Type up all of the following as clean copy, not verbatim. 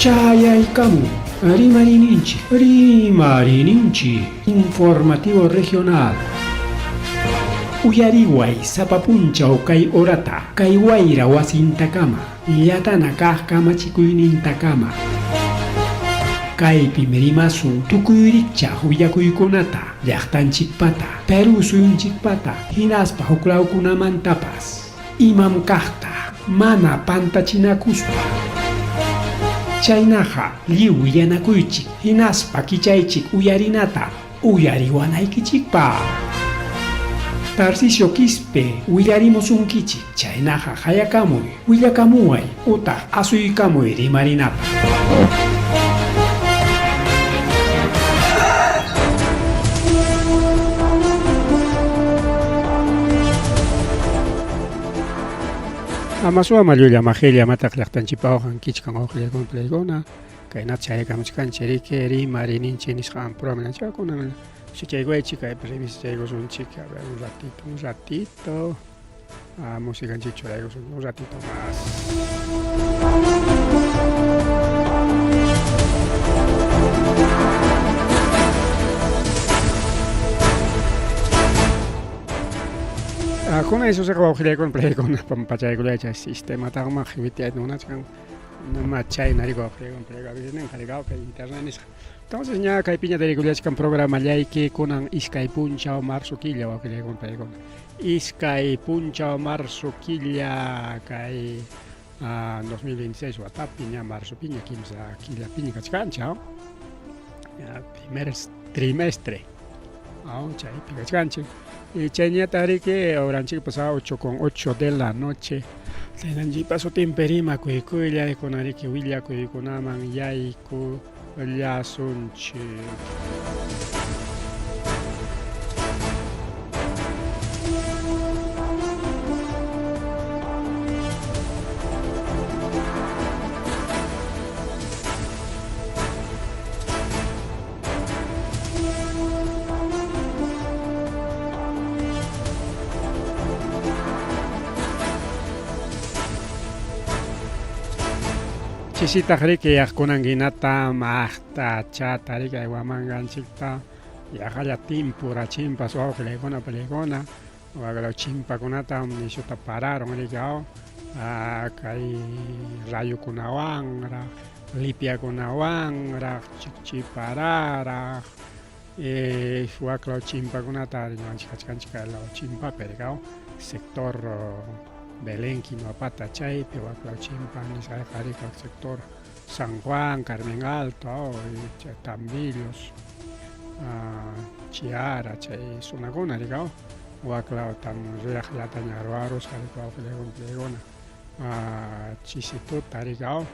Chayaykamun Rimariyninchik, Rimariyninchik Informativo Regional. Uyariway sapa punchaw kay horata, kay wayra wasintakama, llatana kaq kamachikuynintakama. Kaypim rimasun tukuy rikchaq willakuykunata, llaqtanchikpata, Perú suyunchikpata, hinaspa huklawkunamantapas. Imam kaqta mana pantachinakuspa. Chaynaqa lliw willanakuychik hinaspa kichaychik uyarinata uyariwanaykichikpaq. Tarcisio Quispe willarimusunkichik, chaynaqa qayakamuy, willakamuway utaq asuykamuy rimarinapaq. Ama suama llulla majilla amataq llaqtanchikpawqa kichkan uqllaykuna playkuna kaynata chayakamuchkanchik riki rimarininchik nisqan programa kunan Chichaywaychik kaypi revisachaykusunchik a ver un ratito un ratito ah, musicanchik churaykusun un ratito más. Ah, kuna isusqa wawqillaykuna playkuna pampachaykullay chay sistemataqma qiwitiayta munachkan nama chayna riki wawqillaykuna playku a veces ninqa riki kay internet nisqa. Entonces ña kaypiña tarikullachkan programallayki kunan iskay punchaw marzo killa wawqillaykuna paykuna. Iskay punchaw marzo killa kay 2026 watapi ña marzopiña kimsa killapiña kachkanchik ña primer trimestre chaypi kachkanchik. Y chayñataq riki horanchikpas 8 con 8 de la noche Taytanchikpa sutinpi rimakuykullay kunan riki willakuykunaman yayku llasunchik. Chisitaq riki yaqkunan hinata maqta chata riki aywamanganchikta yaqalla timpura chimpas wawqillaykuna palaykuna waklaw chimpakunata nishuta pararon riki aw kay rayukunawanraq lipiakunawanraq chikchipararaq waklaw chimpakunata ñuqanchik kachkanchik kaylaw chimpapi riki aw sector Belén Quinoapata chaypi waklaw chimpa nisqayqa riki wak sector San Juan, Carmen Alto aw Tambillos Chiara chay zonakuna riki aw waklawtam riyaqllataña ruwarusqa riki wawqillaykuna paykuna chisi tuta riki aw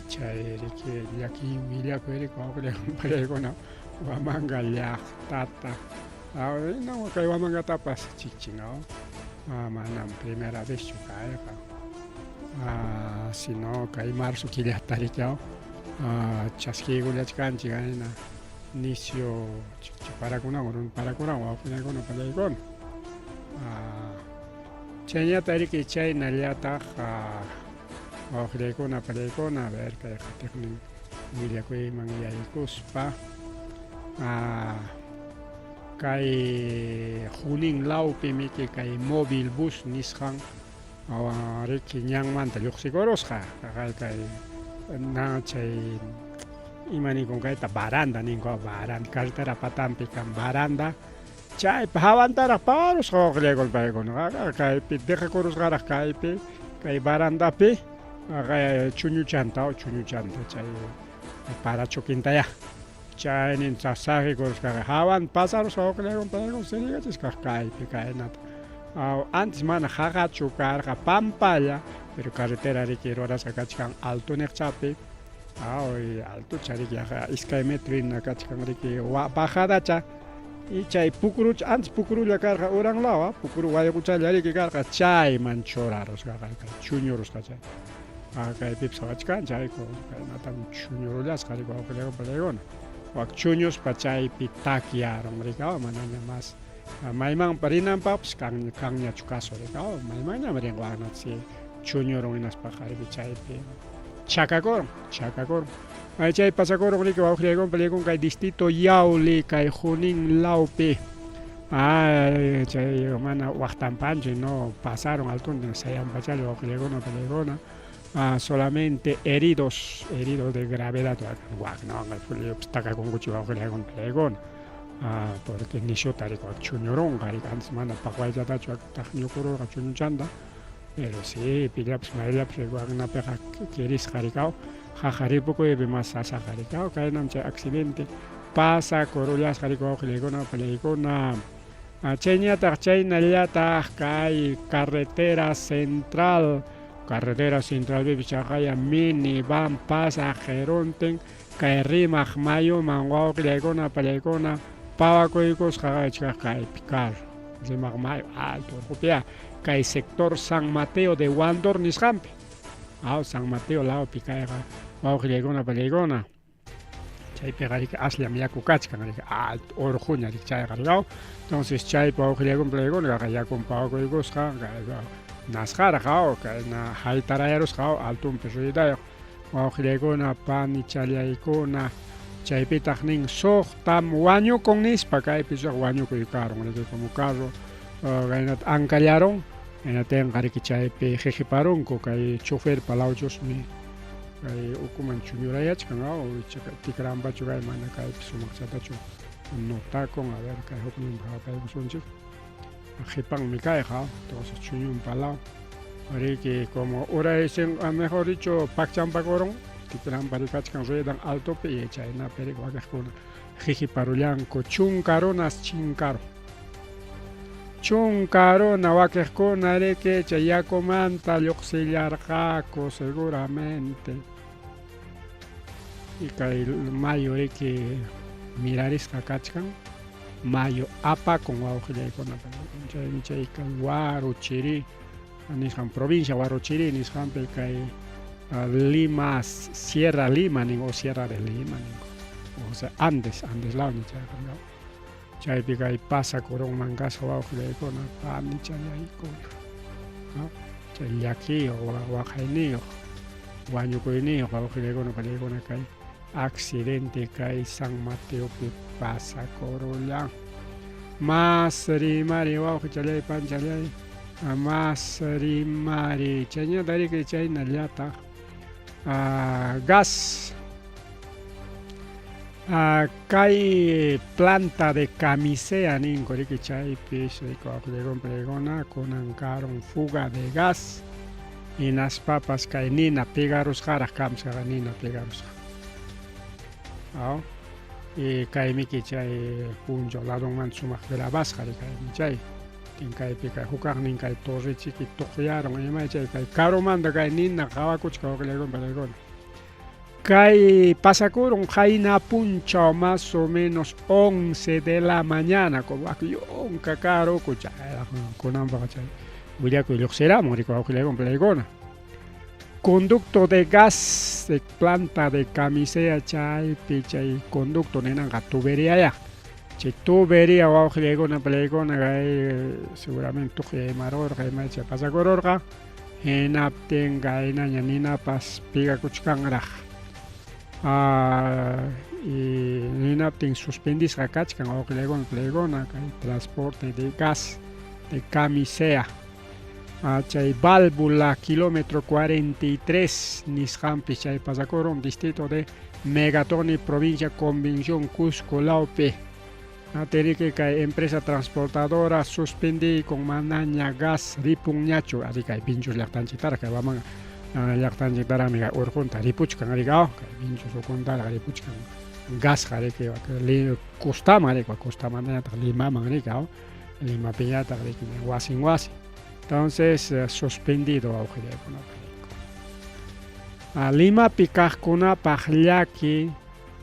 chay riki llaki willakuy riki wawqillaykuna paykuna Huamanga llaqtata kay Huamangatapas chikchin aw manam primera vezchu kayqa sino kay marzo killata riki aw chaskiykullachkanchik ayna nisyu chikchiparakunawan runiparakunawan wawqinaykuna pallaykuna chayñataq riki chaynallataq wawqillaykuna pallaykuna a ver kay qatiqnin willakuyman yaykuspa kay Junín lawpi miki kay móvil bus nisqan riki ñanmanta lluqsikurusqa kay na chay ima ninkun kayta baranda ninku baranda carretera patanpi kan baranda chaypa hawantaraq pawarusqa wawqillaykuna paykuna kaypi dejakurusqaraq kaypi kay barandapi chuñuchanta chuñuchanta chay parachoquintaya chaynin saqikurusqaqa hawan pasarusqa wawqillaykuna paykuna sirigachisqa kaypi kaynata antes mana qaqachu karqa pampalla pero carretera riki rurasqa kachkan alto niqchapi altocha riki yaqa iskay metro hina kachkan riki bajadacha y chay pukrucha antes pukrulla karqa uran law pukru wayquchalla riki karqa chayman churarusqa chuñurusqa chay kaypipas qawachkan chayku kaynatam chuñurullasqa riki wawqillaykuna pallaykuna wak chuñuspa chaypi takyarun riki manaña mas mayman rinanpaqpas kanñachu caso riki maymanñam rinqa si chuñurun hinaspaqa riki chaypi. Chakakurun, chakakurun. Ay chay pasakurun riki wawqillaykuna paliykuna kay distrito Yauli kay Junín lawpi. Ay chay mana waqtanpanchu no pasaron altunta sayanpachalla wawqillaykuna paliykuna. Ah, solamente heridos, heridos de gravedad wak no takakunkuchu wawqillaykuna paliykuna. Ah, porque nishuta riki chuñurunqa riki antes mana paqwayllatachu taqñukururqa chuñuchanta. Pero sí, pillapas mayllapas waqnapiqa kirisqa rikaw, qaqa ripukuypi mas sasaqa rikaw, kaynam chay accidente pasakurullasqa rikaw wawqillaykuna pallaykuna. Chayñataq chaynallataq kay carretera central, carretera centralpipas chaqaya minivan pasaq qiruntin kay rimaq mayuman wawqillaykuna pallaykuna pawakuykusqa kachkaq kaypi carro rimaq mayu alto urqupiya. Kay sector San Mateo de Huandor nisqanpi. Aw, San Mateo lawpi kayqa wawqillaykuna pallaykuna. Chaypiqa riki asllam yaku kachkan riki alto urquña riki chayqa rikaw. Entonces chaypi wawqillaykuna pallaykuna kayqa yakun pawakuykusqa kayqa nasqaraq aw kayna haytarayarusqa aw altunpi ruedayuq wawqillaykuna panichallaykuna chaypitaq nin suqtam wañukun nispa kaypi suq wañukuy karun riki como carro kaynata ankallarun hinatinqa riki chaypi qiqiparunku kay choferpa lawchusmi kay ukuman chuñurayachkan aw ichaqa tikranpachu kay mana kaypi sumaqchatachu notakun a ver kay huknin qhawapaykusunchik qhipanmi kayqa entonces chuñunpa law riki como uraysin mejor dicho pakchanpakurun tikranpa rikachkan ruedan altopi y chaynapi riki wakiqkuna qiqiparullanku chunka runas chinkaru Chunka runa wakiqkuna riki chay yakumanta lluqsillarqaku seguramente. Y kay mayu riki mirarisqa kachkan, mayu apakun wawqillaykuna chaymi chay kay Huarochirí nisqan provincia Huarochirí nisqanpi kay Lima Sierra Lima nin o Sierra de Lima ninku o sea Andes Andes law chayqa Chaypi kay pasakurunman kasqa wawqillaykuna, panichallaykuna, no? Chay llakiyuq, waqayniyuq, wañukuyniyuq wawqillaykuna, pallaykuna kay accidente kay San Mateopi pasakurullan. Mas rimari wawqichallay, panchallay, mas rimari. Chayñata riki chaynallataq gas Kay planta de camisea ninku riki chaypis wawqillaykuna kunan karun fuga de gas hinaspapas kay nina pegarusqaraq kamsqaqa nina pegarusqa aw y kaymiki chay punchaw ladonmanta sumaq grabasqa kaymi chay kaypi kay hukaqnin kay torrechiki tuqyarun imay chay kay karumanta kay nina qawakuchka wawqillaykuna pallaykuna Kay pasakurun qayna punchaw más o menos 11 de la mañana como yunka karuku chayraq kunanpaqa chay willakuy lluqsiramun riku wawqillaykuna palaykuna. Conducto de gas de planta de camisea chaypi chay conducto ninanqa tuberíaya. Chay tubería wawqillaykuna palaykuna kay seguramente tuqyay imarurqa imay chay pasakururqa. Hinaptinqa hinaña ninapas pegakuchkanraq. Y hinaptin suspendisqa kachkan wawqillaykuna palaykuna kay transporte de gas de camisea. Chay válvula kilómetro 43 nisqanpis chay pasakurun distrito de Megatoni provincia Convención Cusco lawpi. Ateriki kay empresa transportadora suspendikun manaña gas ripunñachu ari kay Vinchus llaqtanchiktaraq kay waman llaqtanchiktaraqmi kay urqunta ripuchkan ari aw kay Vinchus ukuntaraq ripuchkan gasqa riki costaman riki costamantañataq Limaman riki aw Limapiñataq riki wasin wasin entonces suspendido wawqillaykunapa Limapi kaqkunapaq llaki.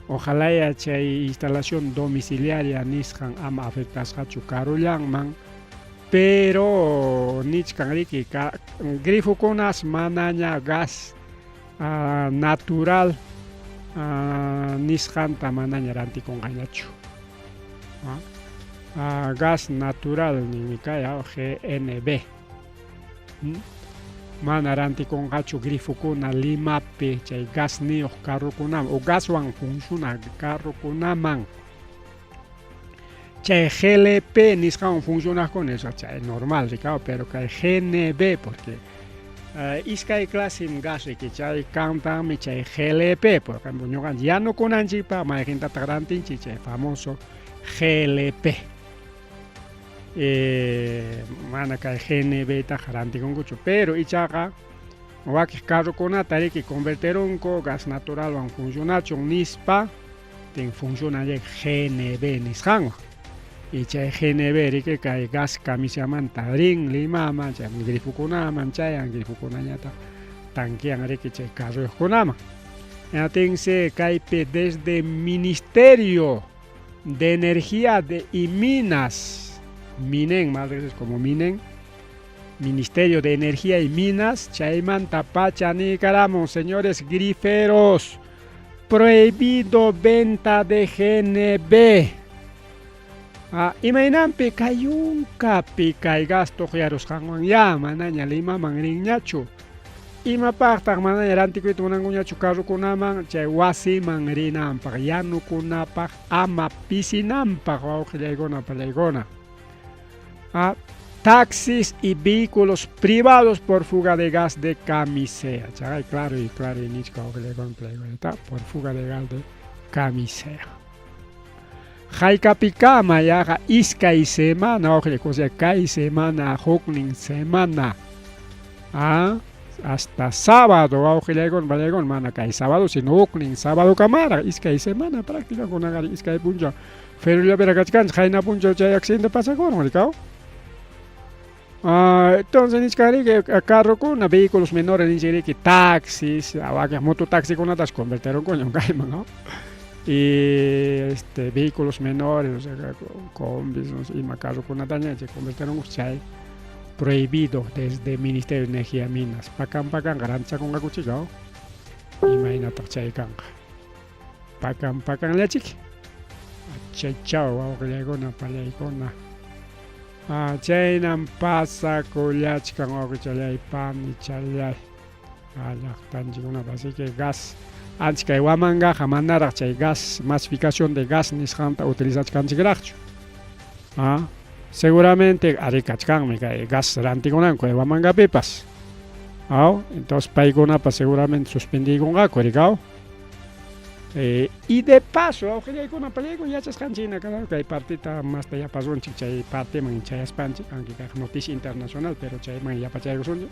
Ojalaya chay instalación domiciliaria nisqan ama afectasqachu karullanman, pero nichkan riki grifokunas manaña gas natural nisqanta manaña rantikunqañachu. Gas natural ninmi kay GNB. Mana rantikunqachu grifokuna Limapi chay gasniyuq carrokunaman o gaswan funcionaq carrokunaman. Chay GLP nisqawan funcionaqkuna, eso chay normal rikaw, pero kay GNB, porque iskay clasim gas riki, chay kantaqmi chay GLP, por ejemplo, ñuqanchik yanukunanchikpaq mayqintataq rantinchik chay famoso GLP. Mana kay GNB-taqa rantikunkuchu, pero ichaqa wakiq carrokunata riki convertirunku gas naturalwan funcionachun nispa, tin funcionan GNB nisqanwan. Y chay GNB riki kay gas camiseamanta rin Limaman, chay grifokunaman chayan, grifokunañataq tanquean riki chay carroyuqkunaman. Hinaptinsi kaypi desde Ministerio de Energía y Minas, Minen, más veces como Minen, Ministerio de Energía y Minas, chaymanta pacha niykaramun, señores griferos, prohibido venta de GNB. Imaynanpi kay yunkapi kay gas tuqyarusqanwan ya manaña Limaman rinñachu. Imapaqtaq manaña rantikuyta munankuñachu carrokunaman, chay wasiman rinanpaq, yanukunapaq, ama pisinanpaq, wawqillaykuna, pallaykuna. Taxis y vehículos privados por fuga de gas de camisea. Chay, claro y claro y nichka wawqillaykuna, pallaykuna, por fuga de gas de camisea. Haykapikama yaqa iskay semana, wawqillaykuna, o sea, kay semana, huknin semana. Hasta sábado, wawqillaykuna, pallaykuna, mana kay sábado, sino huknin sábado kamaraq, iskay semana práctica kunaqa iskay punchaw. Ferullapira kachkanchik, qayna punchaw chay accidente pasakurun, rikaw. Entonces nichkanriki carrokuna, vehículos menores ninchiriki, taxis, wakin mototaxikunatas convertirunkuña kayman, ¿no? Y vehículos menores, o sea, combis, no sé, ima carrokunataña chay convertirunku chay prohibido desde Ministerio de Energía y Minas. Pakan pakanqa rantichakunqakuchika, imaynataq chay kanqa. Pakan pakanllachik. Achachao wawqillaykuna, pallaykuna. Chaynam pasakullachkan wawqichallay, panichallay. Llaqtanchikkunapi, así que gas antes kay Huamangaqa manaraq chay gas, masificación de gas nisqanta utilizachkanchikraqchu. Seguramente ari kachkanmi kay gas rantikunanku Huamangapipas. Entonces paykunapas seguramente suspendiykunqaku, rikaw. Y de paso, wawqillaykuna, pallaykuna yachasqanchikna kay partita masta yapasunchik chay partiman chayaspanchik, aunque kaq noticia internacional, pero chayman yapachaykusunchik.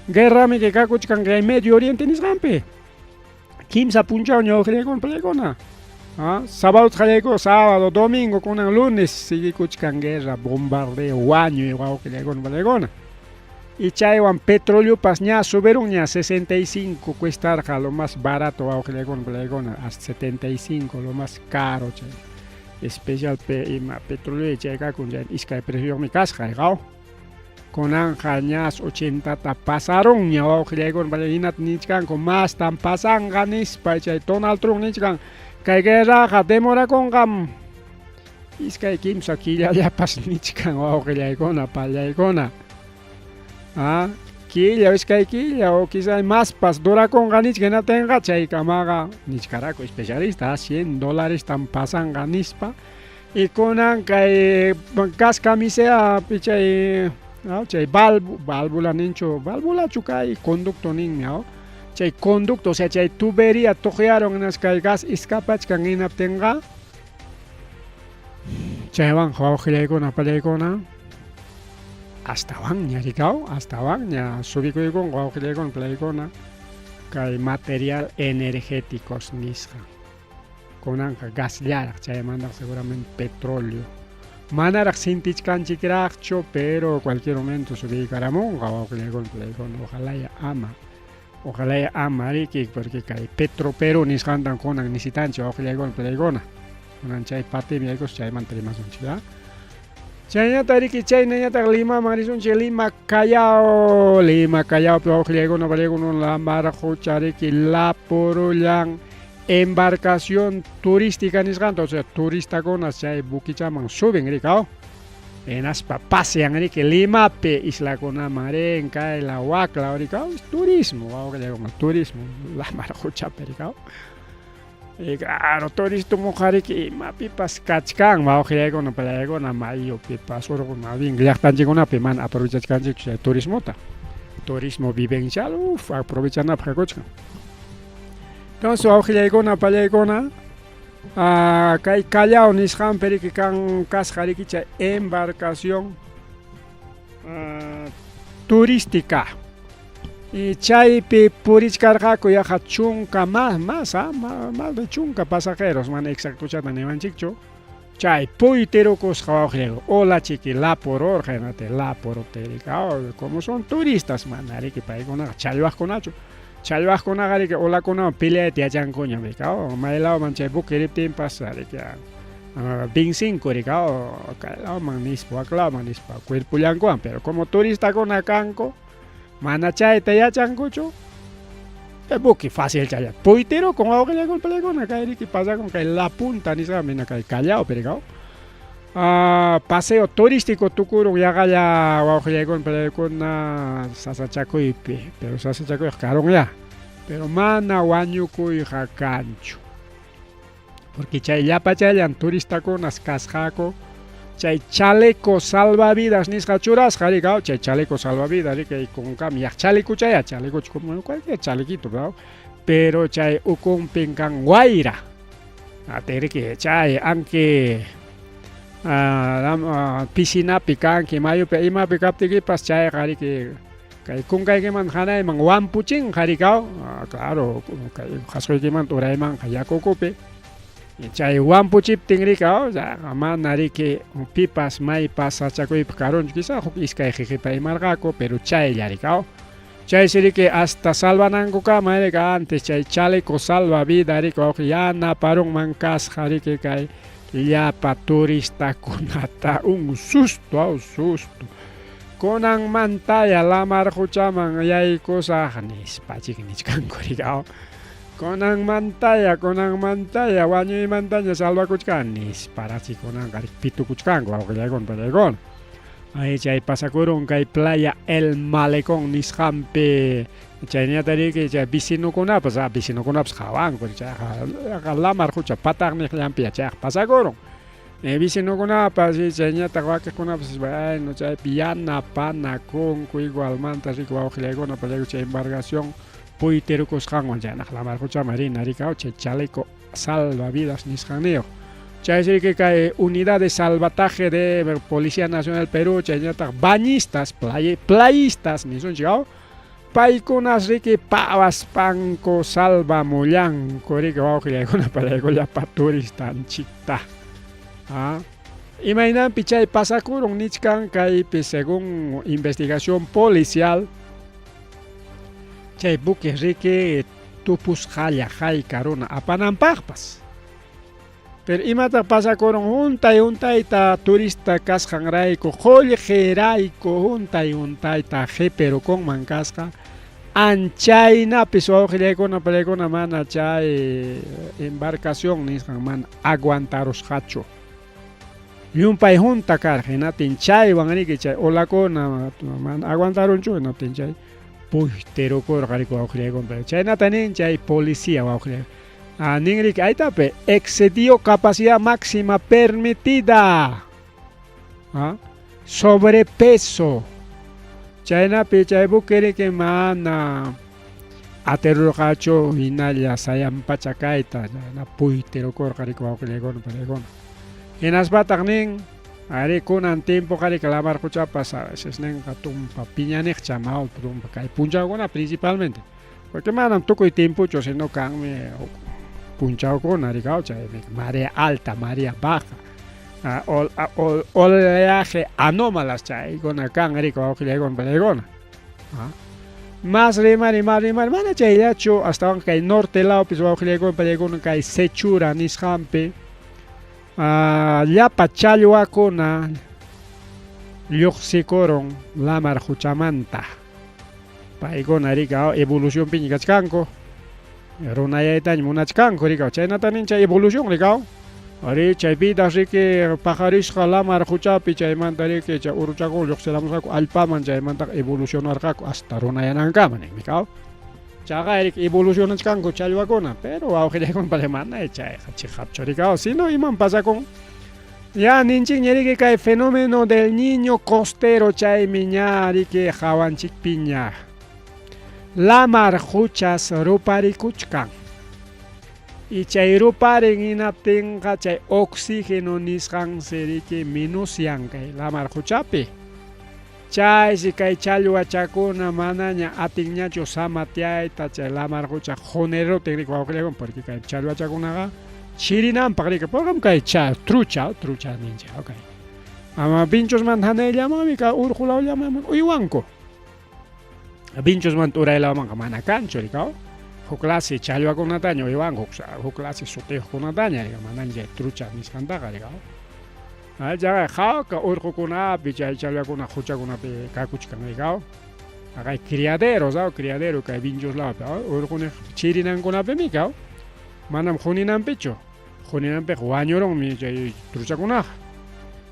Guerrami que kakuchkan kay Medio Oriente nisqanpi. Kimsa punchawña wawqillaykuna, pallaykuna. Sábado qallayku, sábado, domingo, kunan lunes siguikuchkan guerra, bombardeo, wañuy wawqillaykuna, pallaykuna. Y chaywan petroleopas ña subirunña 65 cuestarqa lo más barato wawqillaykuna, pallaykuna, hasta 75 lo más caro chay. Especial ima petróleo chay kakun chay iskay precioyuqmi kasqa, rikaw. Kunanqa ñas 80ta pasarunña wawqillaykuna, pallaykuna, hinata nichkanku mastan pasanqa nispa chay Donald Trump nichkan kay guerraqa demorakunqam iskay kimsa killallapas nichkan wawqillaykuna, pallaykuna. Killa, iskay killa o quizá maspas durakunqa nichka, hinaptinqa chaykamaqa nichkaraku especialista $100 tan pasanqa nispa. Y kunan kay gas camisea chay chay válvula ninchu, válvulachu kay conducto ninmi, chay conducto, o sea, chay tubería tuqyarun hinaspa kay gas escapachkan hinaptinqa chaywanqa wawqillaykuna, pallaykuna astawanña rikaw, astawanña subikuykunqa wawqillaykuna, pallaykuna kay material energéticos nisqa. Kunanqa gasllaraq, chaymantaq seguramente petróleo. Manaraq sintichkanchikraqchu, pero cualquier momento subiykaramunqa wawqillaykuna, pallaykuna, ojalá ya ama. Ojalá ya ama riki, porque kay Petro Perú nisqantan kunan necesitanchik wawqillaykuna, pallaykuna. Kunan chay partimi yaykus chaymanta rimasunchik, ¿ya? Chayñata riki, chaynañataq Limaman risunchik, Lima Callao, Lima Callaopi wawqillaykuna, pallaykuna, la mar qucha riki lapurullan embarcación turística nisqanta, o sea, turistakuna chay buquichaman suben rikaw. Hinaspa pasean riki Limapi islakunaman rin kayla wakla rikaw turismo wawqillaykuman turismo lamar quchapi rikaw. Y claro turismoqa riki imapipas kachkan wawqillaykuna pallaykuna mayupipas urqu más bien llaqtanchikkunapi mana aprovechachkanchikchu chay turismota. Turismo vivencial uf aprovechanapaq kakuchkan. Entonces wawqillaykuna pallaykuna kay Callao nisqanpi riki kan kasqa riki chay embarcación turística. Y chaypi purichkarqaku yaqa chunka más, más, más de chunka pasajeros, mana exactochata niwanchikchu. Chay puytirukusqa wawqillayku, ola chiki lapururqa hinate lapuruptin como son turistas mana riki paykunaqa challwaqkunachu. Challwaqkunaqa riki olakunawan peleayta yachankuñam rikaw, maylawman chay buque riptinpas riki vencinku rikaw, kaylawman nispa waklawman nispa cuerpollankuwan, pero como turistakuna kanku mana chayta yachankuchu, buque fácil chaya puytirukun wawqillaykuna pallaykuna kay riki pasakun kay La Punta nisqanmi hina kay Callaopi rikaw. Paseo turístico tukurun yaqalla wawqillaykuna pallaykuna sasachakuypi, pero sasachakuyqa karunya, pero mana wañukuyqa kanchu. Porque chay llapachallan turistakunas kasqaku chay chaleco salvavidas nisqa churasqa rikaw, chay chaleco salvavidas riki kunkami yaq chalecochaya, chalecochu como cualquier chalequito, ¿verdad? Pero chay ukunpin kan wayra. Atiriki chay anki piscinapi kanki mayupi imapi kaptikipas chayqa riki kay kunkaykimanta hanayman wampuchinqa rikaw, claro kay qhasquykimanta uraymanqa yaku ukupi. Chay wampuchiptin rikaw mana riki pipas maypas sachakuypaq karunchu, quizá huk iskay qiqipa imarqaku, pero chaylla rikaw. Chaysi riki hasta salvanankukama riki antes chay chaleco salvavida riki wawqi yanaparunman kasqa riki kay llapa turistakunata un susto aw susto. Kunanmantaya lamar quchaman yaykusaq nispachik nichkanku rikaw. Kunanmantaya, kunanmantaya wañuymantaña salvakuchkani nisparachik kunanqa riki pitukuchkanku wawqillaykuna pallaykuna. Ay chay pasakurun kay playa El Malecón nisqanpi chayñata riki chay vecinokunapas vecinokunapas qawanku chayqa lamar qucha pataqniqllanpi chayqa pasakurun. Vecinokunapas chayñataq wakiqkunapas bueno chaypi yanapanakunku igualmanta riki wawqillaykuna pallayku chay embarcación puytirukusqanwan chaynaq lamar quchaman rina rikaw chay chaleco salvavidas nisqanniyuq. Chaysi riki kay unidad de salvataje de Policía Nacional Perú chayñataq bañistas, playistas nisunchik aw, paykunas riki pawaspanku salvamullanku riki wawqillaykuna pallayku llapa turistanchikta. Imaynanpi chay pasakurun nichkan kaypi según investigación policial chay buque riki tupusqalla hayka runa apananpaqpas. Pero imataq pasakurun huntay huntayta turista kasqanrayku qullqirayku huntay huntayta qipirukunman kasqa anchaynapis wawqillaykuna pallaykuna mana chay embarcación nisqan mana aguantarusqachu. Llumpay hunta karqa hinaptin chaywan riki chay olakuna mana aguantarunchu hinaptin chay puytirukurqa riki wawqillaykuna chaynata nin chay policía wawqillaykuna. Nin riki aytapi excedió capacidad máxima permitida. Sobrepeso. Chaynapi chay buque riki mana atirurqachu hinalla sayanpacha kayta chayna puytirukurqa riki wawqillaykuna pallaykuna. Hinaspataq nin ari kunan tiempoqa riki lamar quchapas a veces ninqa tumpa piñaniqcha maw tumpa kay punchawkuna principalmente. Porque manam tukuy tiempochu sino kanmi punchawkuna rikaw chaymi marea alta, marea baja, oleaje anómalas chaykuna kan riki wawqillaykuna pallaykuna. Mas rimari, mas rimari, mana chayllachu astawan kay norte lawpis wawqillaykuna pallaykuna kay Sechura nisqanpi llapa challwakuna lluqsikurun lamar quchamanta. Paykuna riki evolucionpiña kachkanku, runayaytaña munachkanku rikaw, chaynata nin chay evolución rikaw. Ari chaypitaq riki paqarisqa lamar quchapi chaymanta riki chay uruchakuna lluqsiramusqaku allpaman chaymantaqa evolucionarqaku hasta runayanankama ninmi kaw. Chaqay riki evolucionachkanku challwakuna, pero wawqillaykuna paya mana chayqa chiqapchu rikaw, sino imam pasakun. Ya ninchikña riki kay fenómeno del niño costero chaymi ña riki qawanchikpiña. Lamar quchas ruparikuchkan. Y chay ruparin hinaptinqa chay oxígeno nisqansi riki minusian kay lamar quchapi. Chaysi kay challwachakuna manaña atinñachu samatyayta chay lamar qucha qunirutin riki wawqillaykuna porque kay challwachakunaqa chirinanpaq riki porqam kay cha trucha trucha ninchik kay ama vinchosmanta hanayllamanmi kay urqu lawllamanmi uywanku. Vinchosmanta uray lawmanqa mana kanchu rikaw. Huk clase challwakunataña uywanku, huk clase sutiyuqkunataña rikaw, manaña chay trucha nisqantaqa rikaw. Chaqa hawka urqukunapi chay challwakuna quchakunapi kakuchkan rikaw. Kay criaderos, aw criadero kay Vinchos lawpi, urquniq chirinankunapimi kaw. Manam quninanpichu. Quninanpiqa wañurunmi chay truchakunaqa.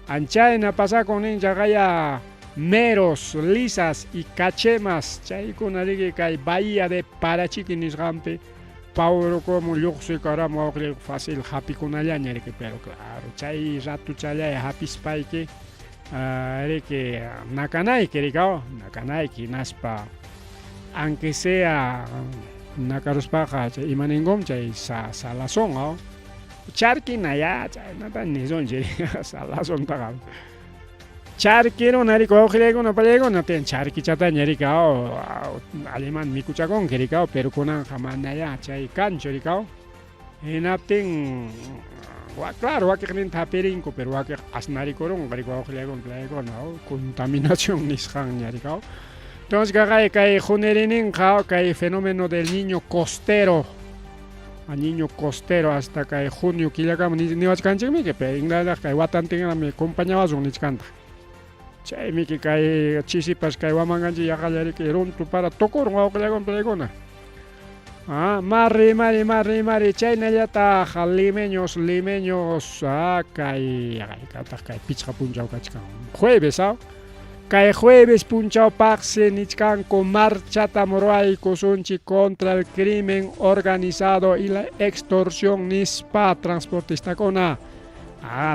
Anchayna pasakun nin chaqaya meros, lisas y cachemas chaykuna riki kay bahía de Parachiqui nisqanpi pawrukumun lluqsikaramun wawqillayku fácil hapikunallaña riki pero claro chay ratuchallay hapispayki riki nakanayki rikaw nakanayki hinaspa aunque sea nakaruspaqa chay imaninkum chay salazón aw charkina ya chaynata nisunchik salazontaqa charkiruna riki wawqillaykuna pallaykuna tiyan charkichataña riki aw alliman mikuchakunki riki aw pero kunanqa manayá chay kanchu riki aw hinaptin claro wakiqninta hapirinku pero wakiq asnarikurunqa riki wawqillaykuna pallaykuna contaminación nisqanña riki aw. Entonces kaqay kay qunirininqa kay fenómeno del niño costero a niño costero hasta kay junio killakama niwachkanchikmi pero inlalaq kay watantinraqmi compañawasun nichkantaq. Chaymi kay chisipas kay wamanganchik yaqalla riki runtu para tukurun wawqillaykuna pallaykuna. Ah, mari mari mari mari chaynallataq limeños limeños kay haykataq kay pichqa punchaw kachkan jueves kay jueves punchawpaqsi nichkanku marchatam ruwaykusunchik contra el crimen organizado y la extorsión nispa transportistakuna.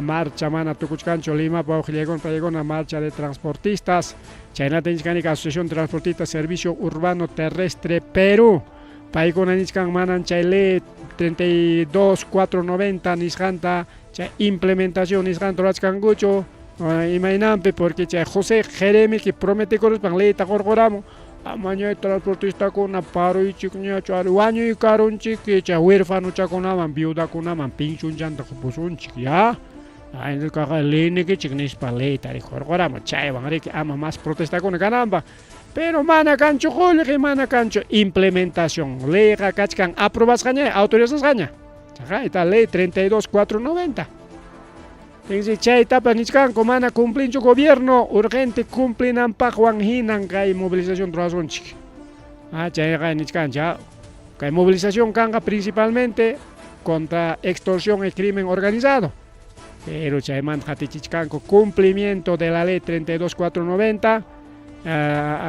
Marcha mana tukuchkanchu Limapa wawqillaykuna pallaykuna marcha de transportistas chaynata nichkanika Asociación Transportistas Servicio Urbano Terrestre Perú. Paykuna nichkan manan chay ley 32490 nisqanta chay implementación nisqanta rurachkankuchu imaynanpi porque chay José Jeremiki prometekuruspan leyta qurquramun amañay transportistakuna paruychikñachu ari wañuykarunchik chay huerfanochakunaman viudakunaman pensionchanta qupusunchik ya kaqa leynikichik nispa leyta riki qurquramun chaywan riki ama mas protestakuna kananpaq pero mana kanchu qullqi mana kanchu implementación leyqa kachkan aprobasqaña autorizasqaña chaqayta ley 32490 Entonces chaytapas nichkanku mana cumplinchu gobierno urgente cumplinanpaqwan hinan kay movilización ruwasunchik. Chayqa nichkanchik kay movilización kanqa principalmente contra extorsión y crimen organizado. Pero chaymanta qatichichkanku cumplimiento de la ley 32490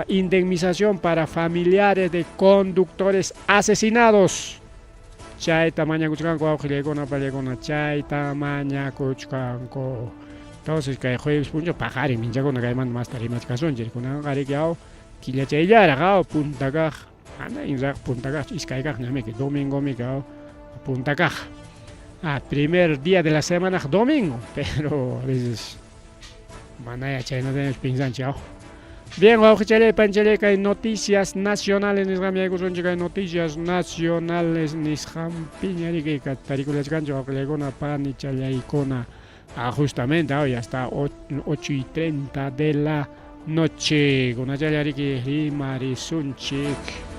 indemnización para familiares de conductores asesinados. Chayta mañakuchkanku wawqillaykuna pallaykuna chayta mañakuchkanku. Entonces kay jueves punchaw paqarin minchakuna kaymanta masta rimachkasunchik kunanqa riki aw killachayllaraq aw punta kaq mana inraq punta kaq iskay kaq ñamiki domingomiki aw punta kaq. Primer día de la semana domingo, pero a veces manaya chaynatañachu piensanchik aw. Bien, wawqichalay panchalay kay noticias nacionales nisqanmi yaykusunchik kay noticias nacionales nisqanpiña riki tarikulachkanchik wawqillaykuna panichallaykuna. Justamente hoy hasta 8:30 de la noche. Kunachalla riki rimarisunchik.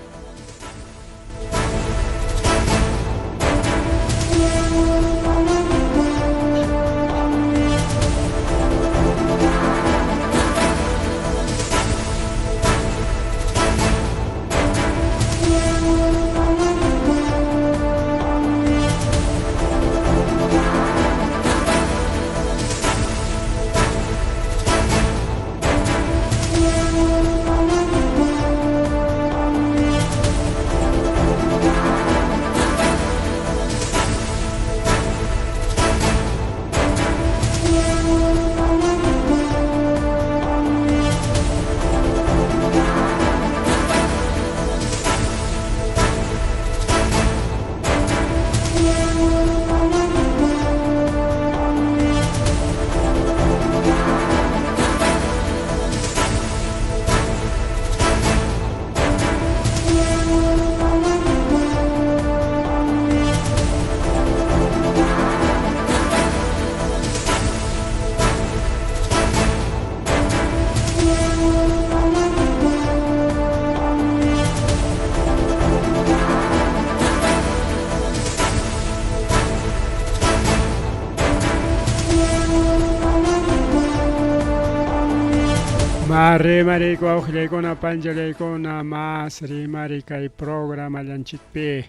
Rimariyku wawqillaykuna panchallaykuna mas rimari kay programallanchikpi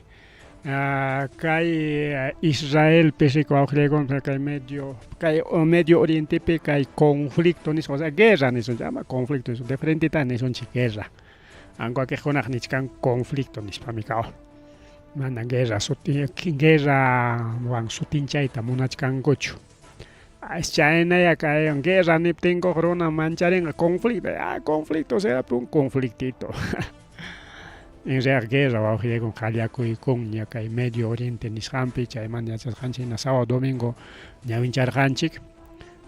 kay Israelpi riku wawqillaykuna kay medio kay Medio Orientepi kay conflicto nisqa o sea guerra nisunchik ama conflicto nisun de frenteta nisunchik guerra anku wakiqkunaq nichkan conflicto nispami kaw mana guerra suti guerrawan sutinchayta munachkankuchu. Chaynaya kay guerra niptinkuq runa mancharinqa conflicto, ah conflicto será un conflictito. En realidad guerra wawqillaykun qallakuykunña kay Medio Oriente nisqanpi, chaymanta yachasqanchik hina sábado domingo ñawincharqanchik.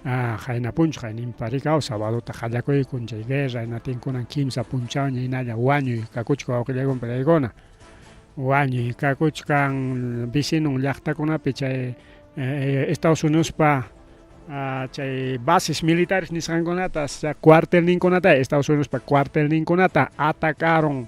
Ah, qayna punchaw qayninpa rikaw sabadota qallakuykun chay guerra hinatin kunan kimsa punchawña hinalla wañuy kakuchka wawqillaykun palaykuna. Wañuy kakuchkan vecinon llaqtakunapi chay Estados Unidospa chay bases militares nisqankunata, cuartelninkunata, Estados Unidospa cuartelninkunata atacaron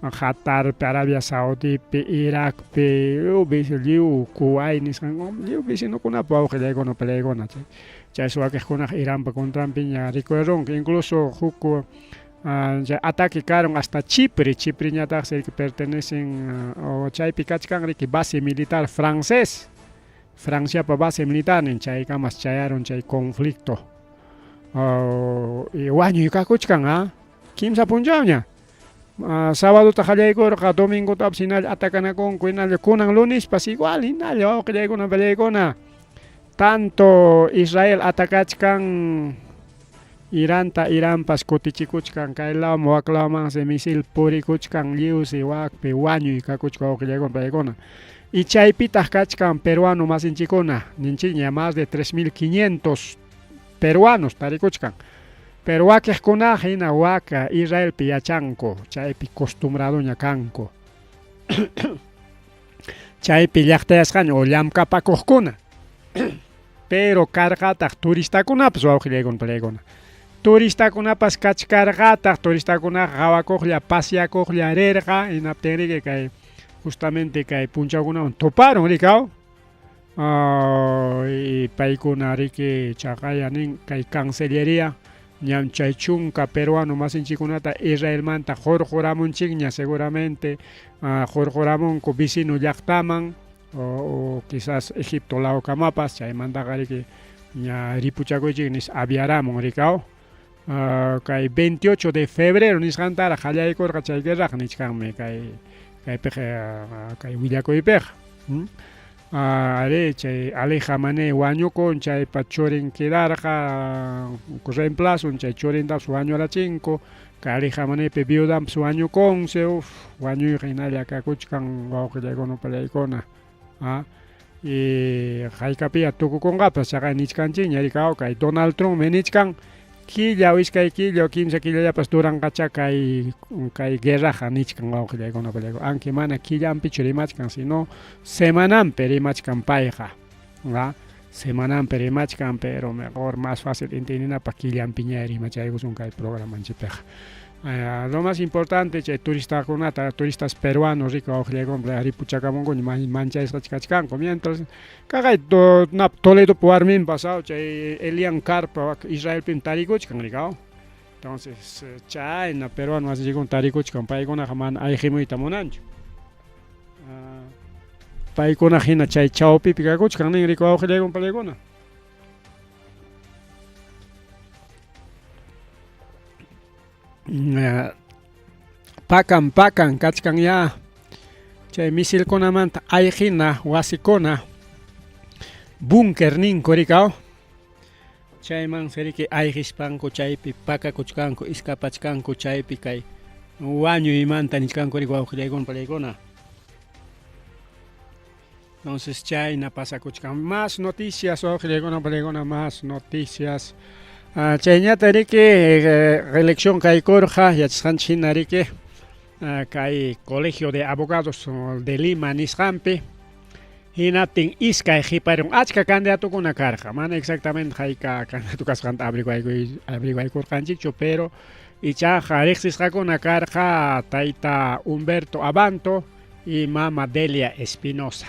Qatarpi, Arabia Saudipi, Iraqpi, lliw Kuwait nisqan lliw vecinokunapa wawqillaykuna peleaykuna chay chay wakiqkunaqa Iranpa contranpiña rikurirunku incluso huk chay ataque karun hasta Chipre, Chipreñataqsi riki pertenecen o chaypi kachkan riki base militar francés, Franciapa base militarnin chaykamas chayarun chay conflicto y wañuy kakuchkan a kimsa punchawña. Sabadota qallaykurqa, domingotapas hinalla atacanakunku, hinalla kunan lunespas igual hinalla wawqillaykuna pallaykuna. Tanto Israel atacachkan Iranta, Iranpas kutichikuchkan kay lawman wak lawmansi misil purikuchkan lliwsi wakpi wañuy kakuchkan wawqillaykuna pallaykuna. Y chaypitaq kachkan peruano masinchikuna, ninchikña más de 3500 peruanos tarikuchkan. Pero wakiqkunaqa hina waka Israelpi yachanku, chaypi costumbradoña kanku. Chaypi llaqtayasqaña o llamkapakuqkuna. Pero karqataq turistakunapas wawqillaykuna palaykuna. Turistakunapas kachkarqataq, turistakunaqa qawakuqlla, pasyakuqlla rirqa, hinaptinriki kay justamente kay punchawkunawan tuparun rikaw. Y paykuna riki chaqaya nin kay cancillería ñam chay chunka peruano masinchikkunata Israelmanta hurquramunchikña seguramente hurquramunku vecino llaqtaman o quizás Egipto lawkamapas chaymantaqa riki ña ripuchakuychik nispa aviaramun rikaw. Kay 28 de febrero nisqantaraq qallaykurqa chay guerraqa nichkanmi kay kaypiqa kay willakuypiqa. Arí chay Ali Khamenei wañukun chaypa churin quedarqa reemplazon chay churintapas wañurachinku kay Ali Khameneipa viudanpas wañukunsi uf wañuyqa hinalla kakuchkan wawqillaykuna upallaykuna y haykapiya tukukunqapas chaqay nichkanchikña rikaw kay Donald Trumpmi nichkan killa o iskay killa o kimsa killallapas duranqachá kay kay guerraqa nichkan wawqillaykuna upallaykuna aunque mana killanpichu rimachkan sino semananpi rimachkan payqa semananpi rimachkan pero mejor más fácil entiendenapaq killanpiña rimachaykusun kay programanchikpiqa. Lo más importante chay turistakunata turistas peruanos rika wawqillaykuna ripuchakamunkuña manchasqach kachkanku mientras kaqay Toledopa warminpas chay Elian Carpa Israelpim tarikuchkan rikaw. Entonces chayna peruano masinchikkuna tarikuchkan paykunaqa mana ayqimuyta munanchu. Paykuna hina chay chawpipi kakuchkan nin rika wawqillaykuna pallaykuna. Pakan pakan kachkan ya chay misilkunamanta ayqina wasikuna búnker ninku rikaw chaymansi riki ayqispanku chaypi pakakuchkanku iskapachkanku chaypi kay wañuymanta nichkanku riki wawqillaykuna pallaykuna. Entonces chayna pasakuchkan. Más noticias wawqillaykuna pallaykuna más noticias. Chayñata riki elección kaykurqa yachasqanchik hina riki kay Colegio de Abogados de Lima nisqanpi hinaptin iskay qiparun achka candidatokuna karqa mana exactamente hayka candidato kasqanta averiguaykurqanchikchu pero ichaqa riqsisqakuna karqa tayta Humberto Abanto y mama Delia Espinosa.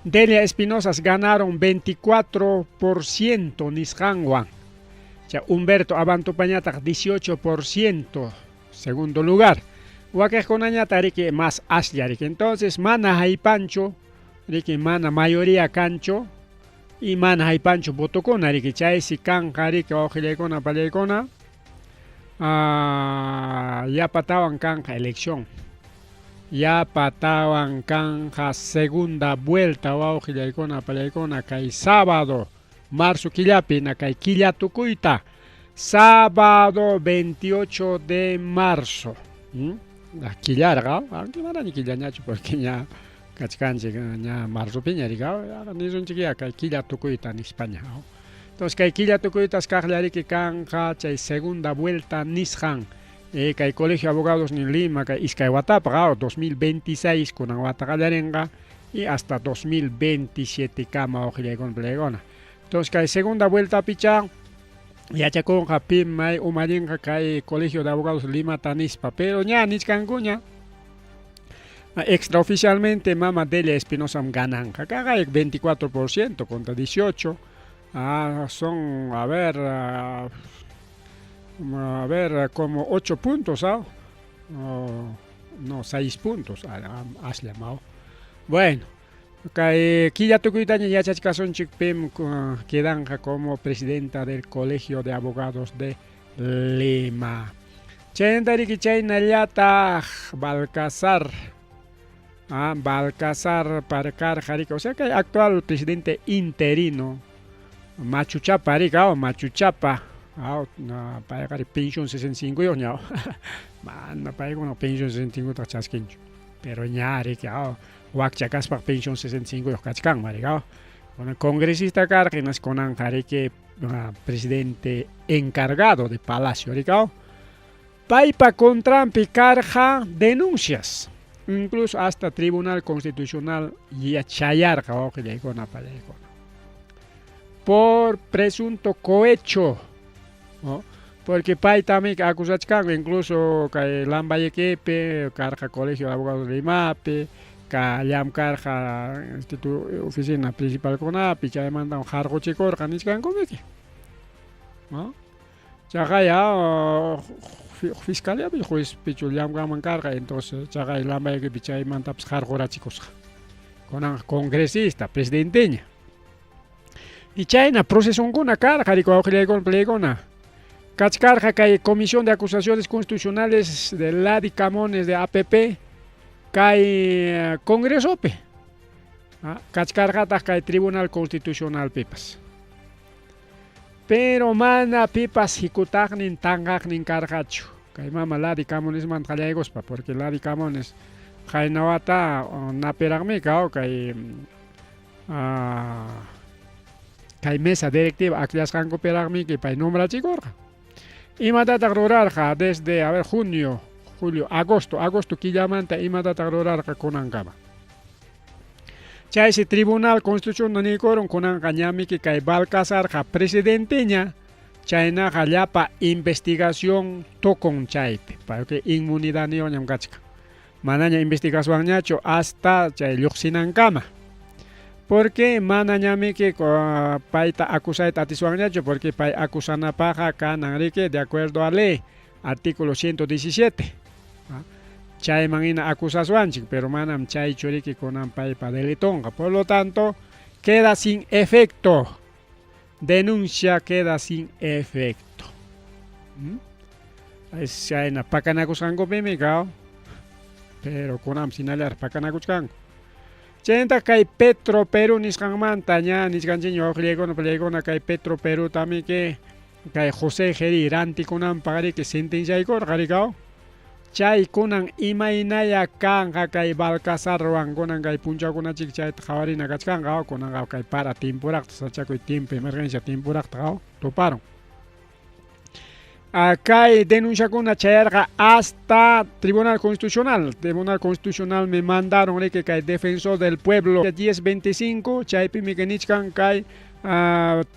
Delia Espinosa ganaron 24% nisqanwan. Chay Humberto Abantopañataq 18%, segundo lugar. Wakiqkunañataq riki más aslla riki. Entonces mana haypanchu riki, mana mayoría kanchu y mana haypanchu votokuna riki. Chaysi kanqa riki wawqillaykuna pallaykuna, yapatawan kanqa elección. Yapatawan kanqa segunda vuelta wawqillaykuna pallaykuna kay sábado marzo killapi na kay killa tukuyta, sábado 28 de marzo. Killarqa, aunque manaña killañachu porque ña kachkanchik ña marzopiña riki, nisunchik ya kay killa tukuyta nispaña. Entonces kay killa tukuytas kaqlla riki kanqa chay segunda vuelta nisqan kay Colegio de Abogados ni Lima kay iskay watapaq, 2026 kunan wata qallarinqa y hasta 2027 kama wawqillaykuna pallaykuna. Entonces kay segunda vueltapicha yachakunqa pim may umallinqa kay Colegio de Abogados Limata nispa, pero ña nichkankuña extraoficialmente mama Delia Espinosam gananqa, kaqay 24% contra 18. Son, a ver, como 8 puntos, ¿ah? Oh, no, 6 puntos, has llamado. Bueno, kay killa tukuytaña yachachkasunchik pim quedanqa como presidenta del Colegio de Abogados de Lima. Chaynata riki chaynallataq Balcazar, Balcazar Parcarqa riki, o sea kay actual presidente interino Machuchapa riki, Machuchapa, payqa pensión 65 yuyuqña, mana paykuna pensión 65 taq chaskinchu, pero ña riki, wakcha kaspaq pensión 65 yuyuq kachkanman riki. Kunan congresista karqa hinaspa kunanqa riki presidente encargado de Palacio riki. Paypa contranpi karqa denuncias, incluso hasta Tribunal Constitucional chayarqa wawqillaykuna pallaykuna por presunto cohecho, ¿no? Porque paytami acusachkanku incluso kay Lambayequepi karqa Colegio de Abogados de Limapi, ka llamkarqa oficina principalkunapi, chaymanta harquchikurqa nichkankumiki, ¿no? Chaqaya fiscaliapi juezpichu llamkanman karqa, entonces chaqay Lambayequepi chaymantapas harqurachikusqa. Kunan congresista, presidenteña. Y chayna procesonkuna karqa riki wawqillaykuna pallaykuna. Kachkarqa kay Comisión de Acusaciones Constitucionales de Lady Camones de APP kay Congresopi. Kachkarqataq kay Tribunal Constitucionalpipas. Pero mana pipas hikutaqnin tanqaqnin karqachu. Kay mama Lady Camonesmanta qallaykuspa, porque Lady Camones qayna wata napiraqmi kay kay mesa directiva akllasqankupiraqmi pay nombrachikurqa. Imatataq rurarqa desde, a ver, junio, julio, agosto, agosto killamanta imatataq rurarqa kunankama. Chaysi Tribunal Constitucional niykurun kunanqa ñamiki kay Balcazarqa presidenteña, chaynaqa llapa investigación tukun chaypi, porque inmunidadniyuqñam kachkan. Manaña investigacionñachu hasta chay lluqsinankama. Porque mana ñamiki payta acusayta atiswanñachu, porque pay acusanapaqqa kanan riki de acuerdo a ley, artículo 117. Chayman hina acusaswanchik, pero manam chaychu riki kunan paypa delitonqa. Por lo tanto, queda sin efecto. Denuncia queda sin efecto. Chayna pakanakusqankupimi pero kunanpas hinallaraq pakanakuchkanku. Chaynataq kay Petro Perú nisqanmanta ña nichkanchikña wawqillaykuna pallaykuna kay Petro Perú tamiki kay José Jerí rantikunanpaq riki sentenciaykurqa riki. Chay kunan imaynaya kanqa kay Balcazarwan kunan kay punchawkunachik chayta qhawarina kachkanqa, kunanqa kay para timpuraqta sachakuy tiempo emergencia timpuraqta tuparun. Kay denunciakuna chayarqa hasta Tribunal Constitucional. Tribunal Constitucional me mandaron riki kay Defensor del Pueblo 1025, chaypimi nichkan kay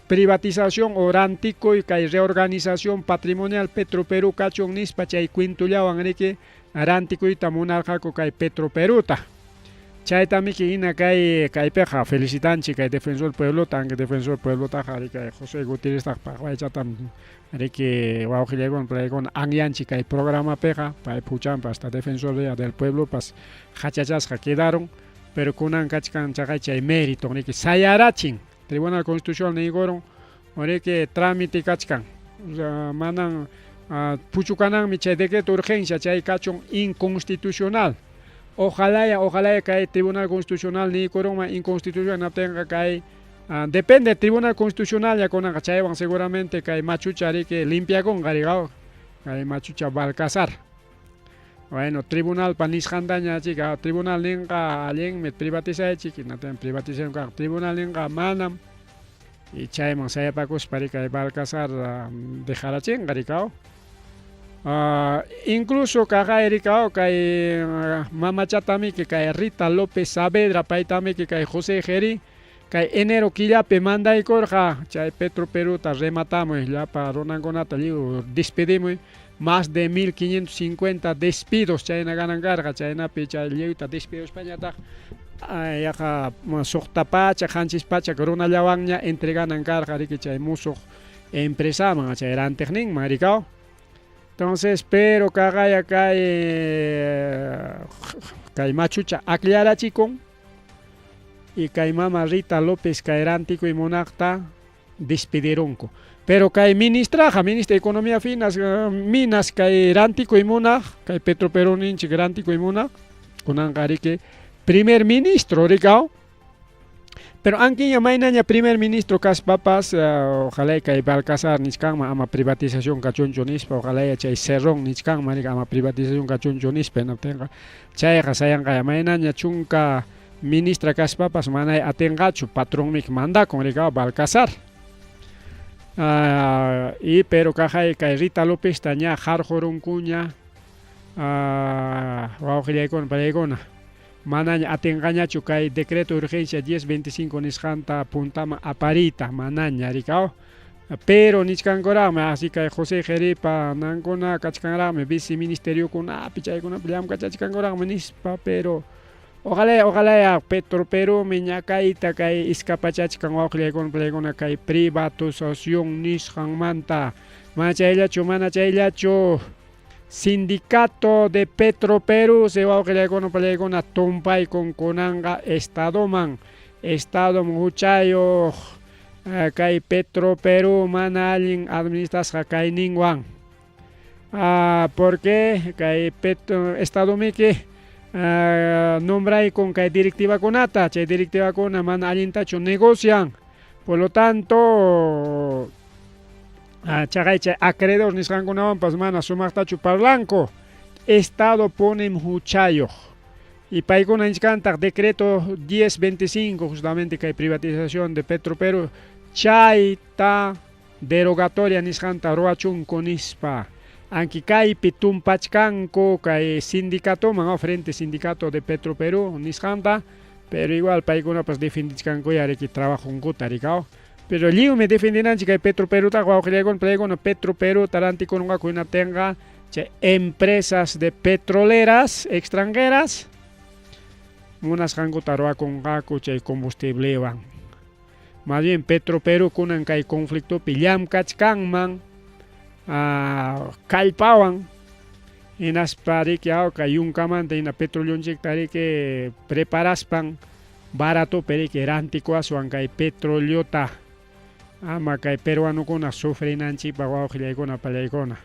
privatización o rantikuy kay reorganización patrimonial Petro Perú kachun nispa chay kwintullawan riki rantikuyta munarqaku kay Petro Peruta. Chaytamiki hina kay kaypiqa felicitanchik kay Defensor Pueblota, aunque Defensor Pueblotaqa kay José Gutiérreztaqa paqwaychatam riki wawqillaykuna palaykuna anyanchik kay programapiqa, pay puchanpas hasta Defensoría del Pueblopas hachachasqa quedaron, pero kunan kachkan chaqay chay mérito riki sayarachin Tribunal Constitucional niykurun riki trámite kachkan, manan puchukananmi chay decreto urgencia chay kachun inconstitucional. Ojalaya, ojalaya kay Tribunal Constitucional niykurunman inconstitucional naptinqa kay depende Tribunal Constitucional ya kunanqa chaywan seguramente kay machucha riki limpiakunqa riqaw kay machucha Balcazar. Bueno, tribunalpa nisqantaña chika, tribunal ninqa allinmi privatizaychik, hinaptin privatización kanqa. Tribunal ninqa manam y chayman sayapakuspa rikay Balcazar dejarachinqa rikaw. Incluso kaqay rikaw kay mamachatamiki kay Rita López Saavedra paytamiki kay José Jerí kay enero killapi mandaykurqa chay Petro Peruta rematamuy llapa runankunata lliw despedimuy más de 1550 despidos chayna ganan karqa chaynapi chay lliwta despidospañataq yaqa suqta pachak qanchis pachak runallawanña entreganan karqa riki chay musuq empresaman chay rantiqninman rikaw. Entonces, pero kaqaya kay kay machucha aclarachikun y kay mama Rita López kay rantikuy munaqta despidirunku. Pero kay ministraqa, ministra de Economía Finas, Minas kay rantikuy munaq, kay Petro Perú ninchik rantikuy munaq, kunanqa riki primer ministro rikaw. Pero ankiña maynaña primer ministro kaspapas, ojalá kay Balcazar nichkanman ama privatización kachunchu nispa, ojalá chay Cerrón nichkanman ama privatización kachunchu nispa hinaptinqa chayqa sayanqaya maynaña chunka ministra kaspapas manay atinqachu patronmik mandakun rikaw Balcazar. Y pero kaqay kay Rita Lópezta ña qarqurunkuña wawqillaykuna palaykuna manaña atinqañachu kay decreto de urgencia 1025 nisqanta puntaman apariyta manaña rikaw. Pero nichkankuraqmi así kay José Jeripa nankuna kachkanraqmi viceministeriokunapi chaykunapi llamkachachkankuraqmi nispa, pero ojalá ojalá Petro Perumi ñakayta kay iskapachachkan wawqillaykuna palaykuna kay privatización nisqanmanta. Mana chayllachu, mana chayllachu. Sindicato de Petro Perú se wawqillaykuna palaykuna tumpaykun kunanqa estadoman, estado huchayuq kay Petro Perú mana allin administrasqa kayninwan. Porque kay Petro estadomiki nombraykun kay directivakunata, chay directivakuna mana allintachu negocian. Por lo tanto, chaqay chay acreedor nisqankunawanpas mana sumaqtachu parlanku. Estado pone huchayuq. Y paykuna nichkantaq decreto 1025 justamente kay privatización de Petro Perú chayta derogatoria nisqanta ruwachunku nispa. Anki kaypi tumpachkanku kay sindicatoman, frente sindicato de Petro Perú nisqanta, pero igual paykunapas defendichkankuya riki trabajonkuta rikaw. Pero lliwmi defendinanchik kay Petro Perutaqa wawqillaykuna palaykuna Petro Perú tarantikunqaku hinaptinqa chay empresas de petroleras extranjeras munasqankuta ruwakunqaku chay combustiblewan. Más bien Petro Perú kunan kay conflictopi llamkachkanman kallpawan hinaspa riki kay yunkamanta hina petroleonchikta riki preparaspan baratopi riki rantikuaswan kay petroleota ama kay peruanokuna sufrinanchikpaq wawqillaykuna palaykuna.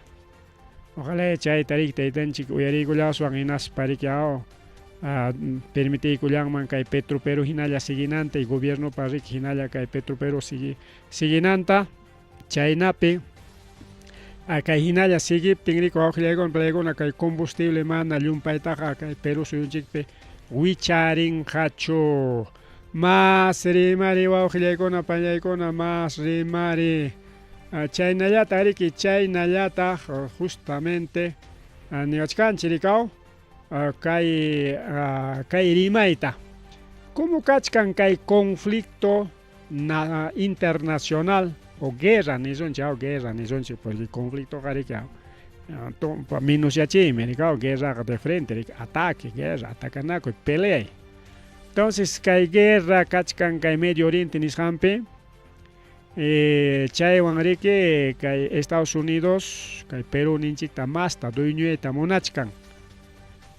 Ojalá chayta riki taytanchik uyariykullaswan hinaspa riki permitiykullanman kay Petro Perú hinalla siguinanta y gobiernopa riki hinalla kay Petro Perú siguinanta chaynapi kay hinalla siguiptin riki wawqillaykuna palaykuna kay combustible mana llumpaytaqa kay Perú suyunchikpi wicharinqachu. Mas rimari wawqillaykuna palaykuna mas rimari. Chaynallataq riki chaynallataq justamente niwachkanchik rikaw kay kay rimayta. ¿Cómo kachkan kay conflicto internacional o guerra nisunchik guerra nisunchik porque conflicto riki minusyachiymi rikaw guerraqa de frente riki ataque, guerra, atakanakuy, peleay. Entonces kay guerra kachkan kay Medio Oriente nisqanpi, chaywan riki kay Estados Unidos kay Perú ninchikta masta dueñoyta munachkan.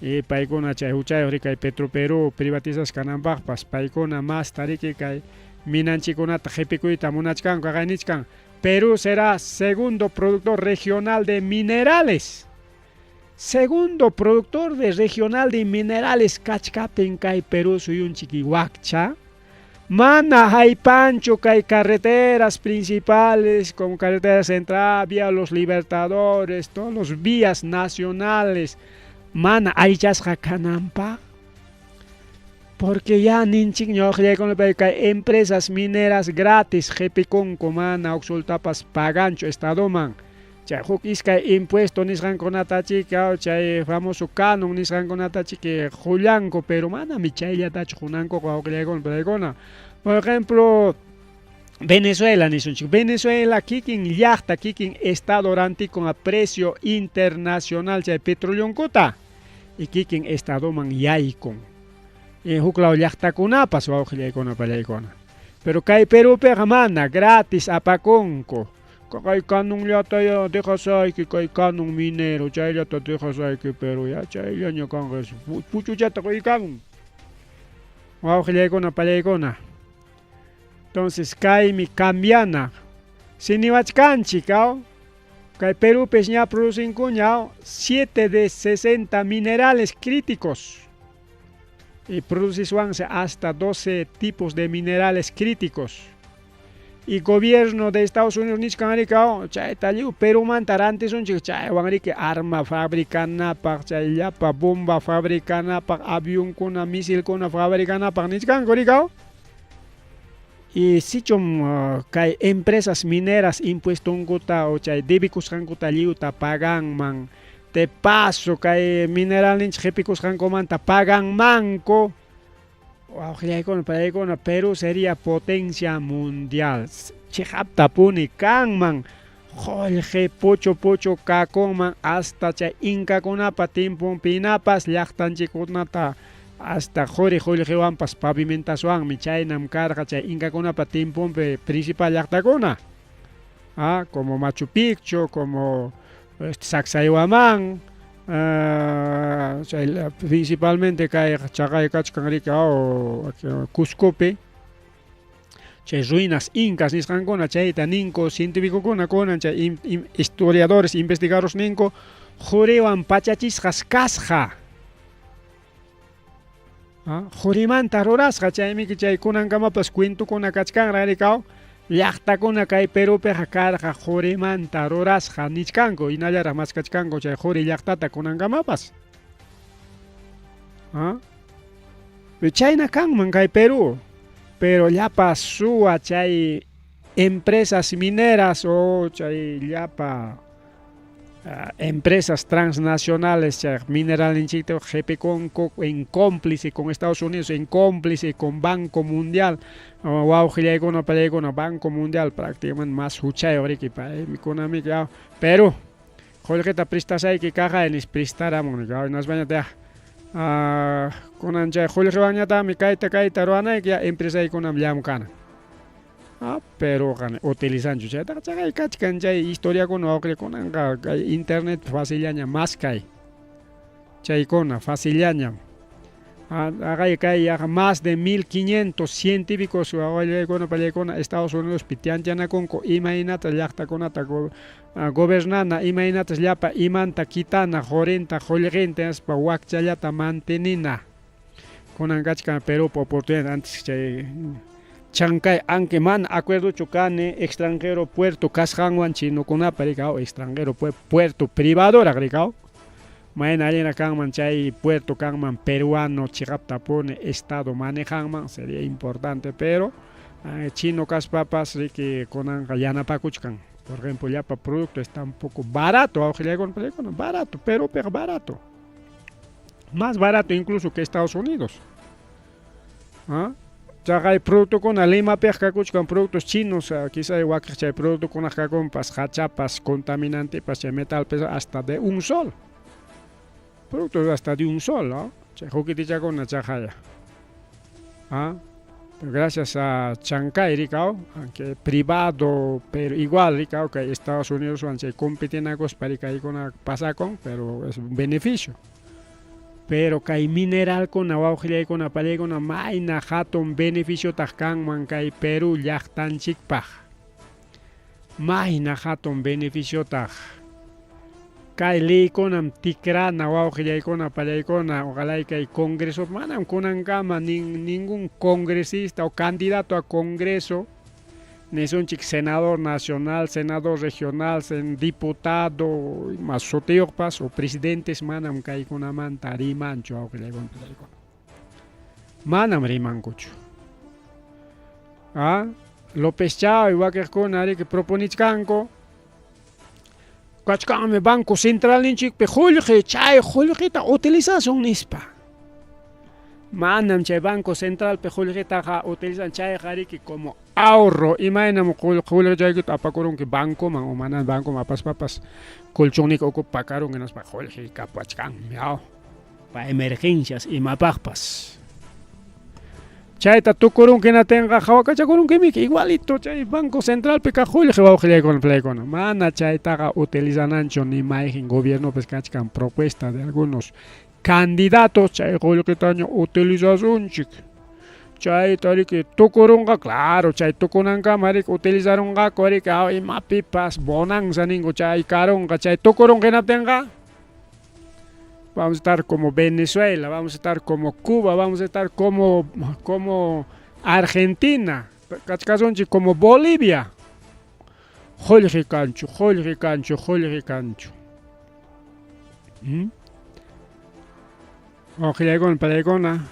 Y paykuna chay huchayuq riki kay Petroperú privatizasqa kananpaqpas paykuna masta riki kay minanchikunata qhipikuyta munachkanku kay nichkan Perú será segundo productor regional de minerales. Segundo productor de regional de minerales kachkaptin kay Perú suyunchik wakcha mana haypanchu kay carreteras principales como carretera central, vía Los Libertadores, todos los vías nacionales mana allichasqa kananpaq. Porque ya ninchik ñuqallaykunapi kay empresas mineras gratis qipikunku mana huk sultapas paganchu estadoman. Chay huk iskay impuesto nisqankunata chika chay famoso canon nisqankunata chiki qullanku, pero manami chayllatachu qunankuqa wawqillaykuna paykuna. Por ejemplo, Venezuela nisunchik. Venezuela kikin llaqta, kikin estado rantikun a precio internacional chay petroleonkuta y kikin estadoman yaykun. Huklaw llaqtakunapas wawqillaykuna pallaykuna. Pero kay Perúpiqa mana gratis apakunku. Kay canonllata ya dejasayki, kay canon minero chayllata dejasayki, pero ya chayllaña kanqa puchuchata quykamun. Wawqillaykuna pallaykuna. Entonces kaymi cambiana. Si niwachkanchik, kay Perúpis ña producinkuña 7 de 60 minerales críticos. Y producisuanse hasta 12 tipos de minerales críticos. Y gobierno de Estados Unidos nichkan riki, chayta lliw Perumanta rantisunchik chaywan riki arma fabricanapaq, chay llapa bomba fabricanapaq, avionkuna, misilkuna fabricanapaq nichkanku riki. Y sichum kay empresas mineras impuestonkuta o chay debikusqankuta lliwta paganman, de paso kay mineralninchik qipikusqankumanta paganmanku, wawqillaykuna pallaykuna, Perú sería potencia mundial. Chiqaptapuni kanman, qullqi puchu puchu kakunman hasta chay inkakunapa timpunpinapas llaqtanchikkunata hasta quri qullqiwanpas pavimentaswanmi chaynam karqa chay inkakunapa timpunpi principal llaqtakuna. Como Machu Picchu, como Sacsayhuamán, chay principalmente kay chaqay kachkan riki Cuscopi chay ruinas incas nisqankuna chayta ninku cientificokuna kunan chay historiadores investigadores ninku quriwan pachachisqas kasqa. Qurimanta rurasqa chaymi chay kunankamapas cuentukuna kachkanraq rikaw llaqtakuna kay Perúpiqa karqa qurimanta rurasqa nichkanku hinallaraq maskachkanku chay quri llaqtata kunankamapas. Chayna kanman kay Perú, pero llapa suwa chay empresas mineras o chay llapa empresas transnacionales chay mineralninchikta qipikunku en cómplice con Estados Unidos, en cómplice con Banco Mundial, wawqillaykuna pallaykuna Banco Mundial prácticamente más huchayuq riki paymi kunamiki Perú qullqita prestasayki kaqay nispa prestaramun hinaspañataq kunan chay qullqiwanñataqmi kayta kayta ruwanayki ya empresaykunam llamkana. Pero utilizanchu chaytaqa chaqay kachkan chay historiakuna wawqillakunanqa kay internet facillaña maskay chaykuna facillañam. Aqay kay yaqa más de 1500 científicos wawallaykuna pallaykuna Estados Unidospi tianchanakunku imaynata llaqtakunata gobernana, imaynatas llapa imanta kitana, qurinta, qullqinta hinaspa wakchallata mantenina. Kunan kachkan Perúpa oportunidad antes chay Chancay aunque mana acuerdochu kani extranjero puerto kasqanwan chinokunapa rikaw extranjero puerto privadoraq rikaw. Mayna allina kanman chay puerto kanman peruano chiqaptapuni estado manejanman sería importante, pero chino kaspapas riki kunanqa yanapakuchkan. Por ejemplo, llapa producto está un poco barato, wawqillaykuna barato, Perúpiqa barato. Más barato incluso que Estados Unidos. Chaqay productokuna Limapiqa kakuchkan productos chinos, quizá wakiq chay productokuna kakunpas hachapas contaminantepas chay metal pesado hasta de un sol. Productos hasta de un sol, ¿no? Chay hukitichakuna chaqaya. ¿Ah? Gracias a Chancay, rikaw, aunque privado, pero igual, rikaw, que Estados Unidos chay compitinakuspa rikaykuna pasakun, pero es un beneficio. Pero kay mineralkuna wawqillaykuna pallaykuna mayna hatun beneficiotaq kanman kay Perú llaqtanchikpaq. Mayna hatun beneficiotaq. Kay leykunam tikrana wawqillaykuna pallaykuna ojalá kay congreso manam kunankama ningún congresista o candidato a congreso nisunchik senador nacional, senador regional, diputado, mas sutiyuqpas o presidentes manam kaykunamanta rimanchu wawqillaykuna pallaykuna. Manam rimankuchu. Ah, López Chao y wakiqkuna riki proponichkanku kachkanmi Banco Centralninchikpi qullqi chay qullqita utilizasun nispa. Manam chay Banco Centralpi qullqitaqa utilizan chayqa riki como ahorro imaynam qullqichaykita apakurunki bancoman o mana bancoman apaspapas colchonnika ukupi pakarunki hinaspa qullqi kapachkanmi aw pa emergencias imapaqpas. Chayta tukurunki hinatinqa hawakachakurunkimiki igualito chay Banco Centralpi kaq qullqi wawqillaykuna palaykuna. Mana chaytaqa utilizananchu ni mayqin gobiernopis kachkan propuesta de algunos candidatos chay qullqitaña utilizasunchik. Chayta riki tukurunqa, claro, chay tukunankama riki utilizarunqaku riki imapipas bonanza ninku chay karunqa chay tukurunqa hinaptinqa vamos a estar como Venezuela, vamos a estar como Cuba, vamos a estar como Argentina, kachkasunchik como Bolivia. Qullqi kanchu, qullqi kanchu, qullqi kanchu. Wawqillaykuna palaykuna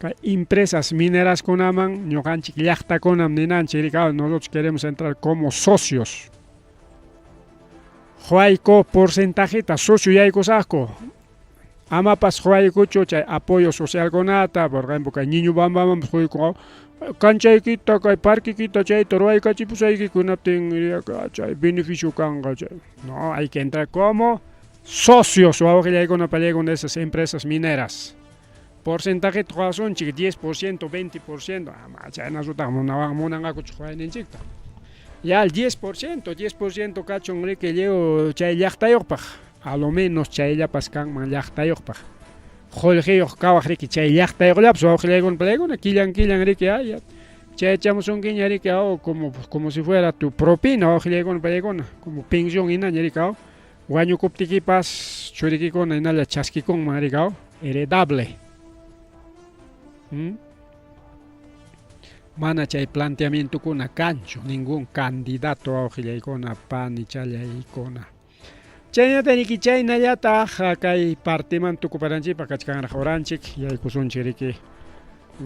kay empresas mineraskunaman ñuqanchik llaqtakunam ninanchik rikaw nosotros queremos entrar como socios. Quwayku porcentajeta socio yaykusaqku. Amapas quwaykuchu chay apoyo socialkunata, por ejemplo, kay Ñiñu Bambamanpas quyku kanchaykita kay parquekita chayta ruwaykachipusayki kunaptin chay beneficio kanqa chay. No, hay que entrar como socios wawqillaykuna pallaykuna de esas empresas mineras. Porcentajeta quwasunchik 10%, 20%, ama chaynasutaq munanqakuchu quwayninchikta. Ya el 10%, 10% kachun riki lliw chay llaqtayuqpaq, a lo menos chayllapas kanman llaqtayuqpaq. Qullqiyuq kawaq riki chay llaqtayuqllapas wawqillaykuna palaykuna killan killan riki ay chay chamusunkiña riki aw como si fuera tu propina wawqillaykuna palaykuna, como pensión hinaña riki aw wañukuptikipas churikikuna hinalla chaskikunman riki aw heredable. Mana chay planteamientokuna kanchu ningún candidato wawqillaykuna panichallaykuna. Chaynata riki chaynallataq kay partiman tukuparanchikpaq kachkanraq uranchik yaykusunchik riki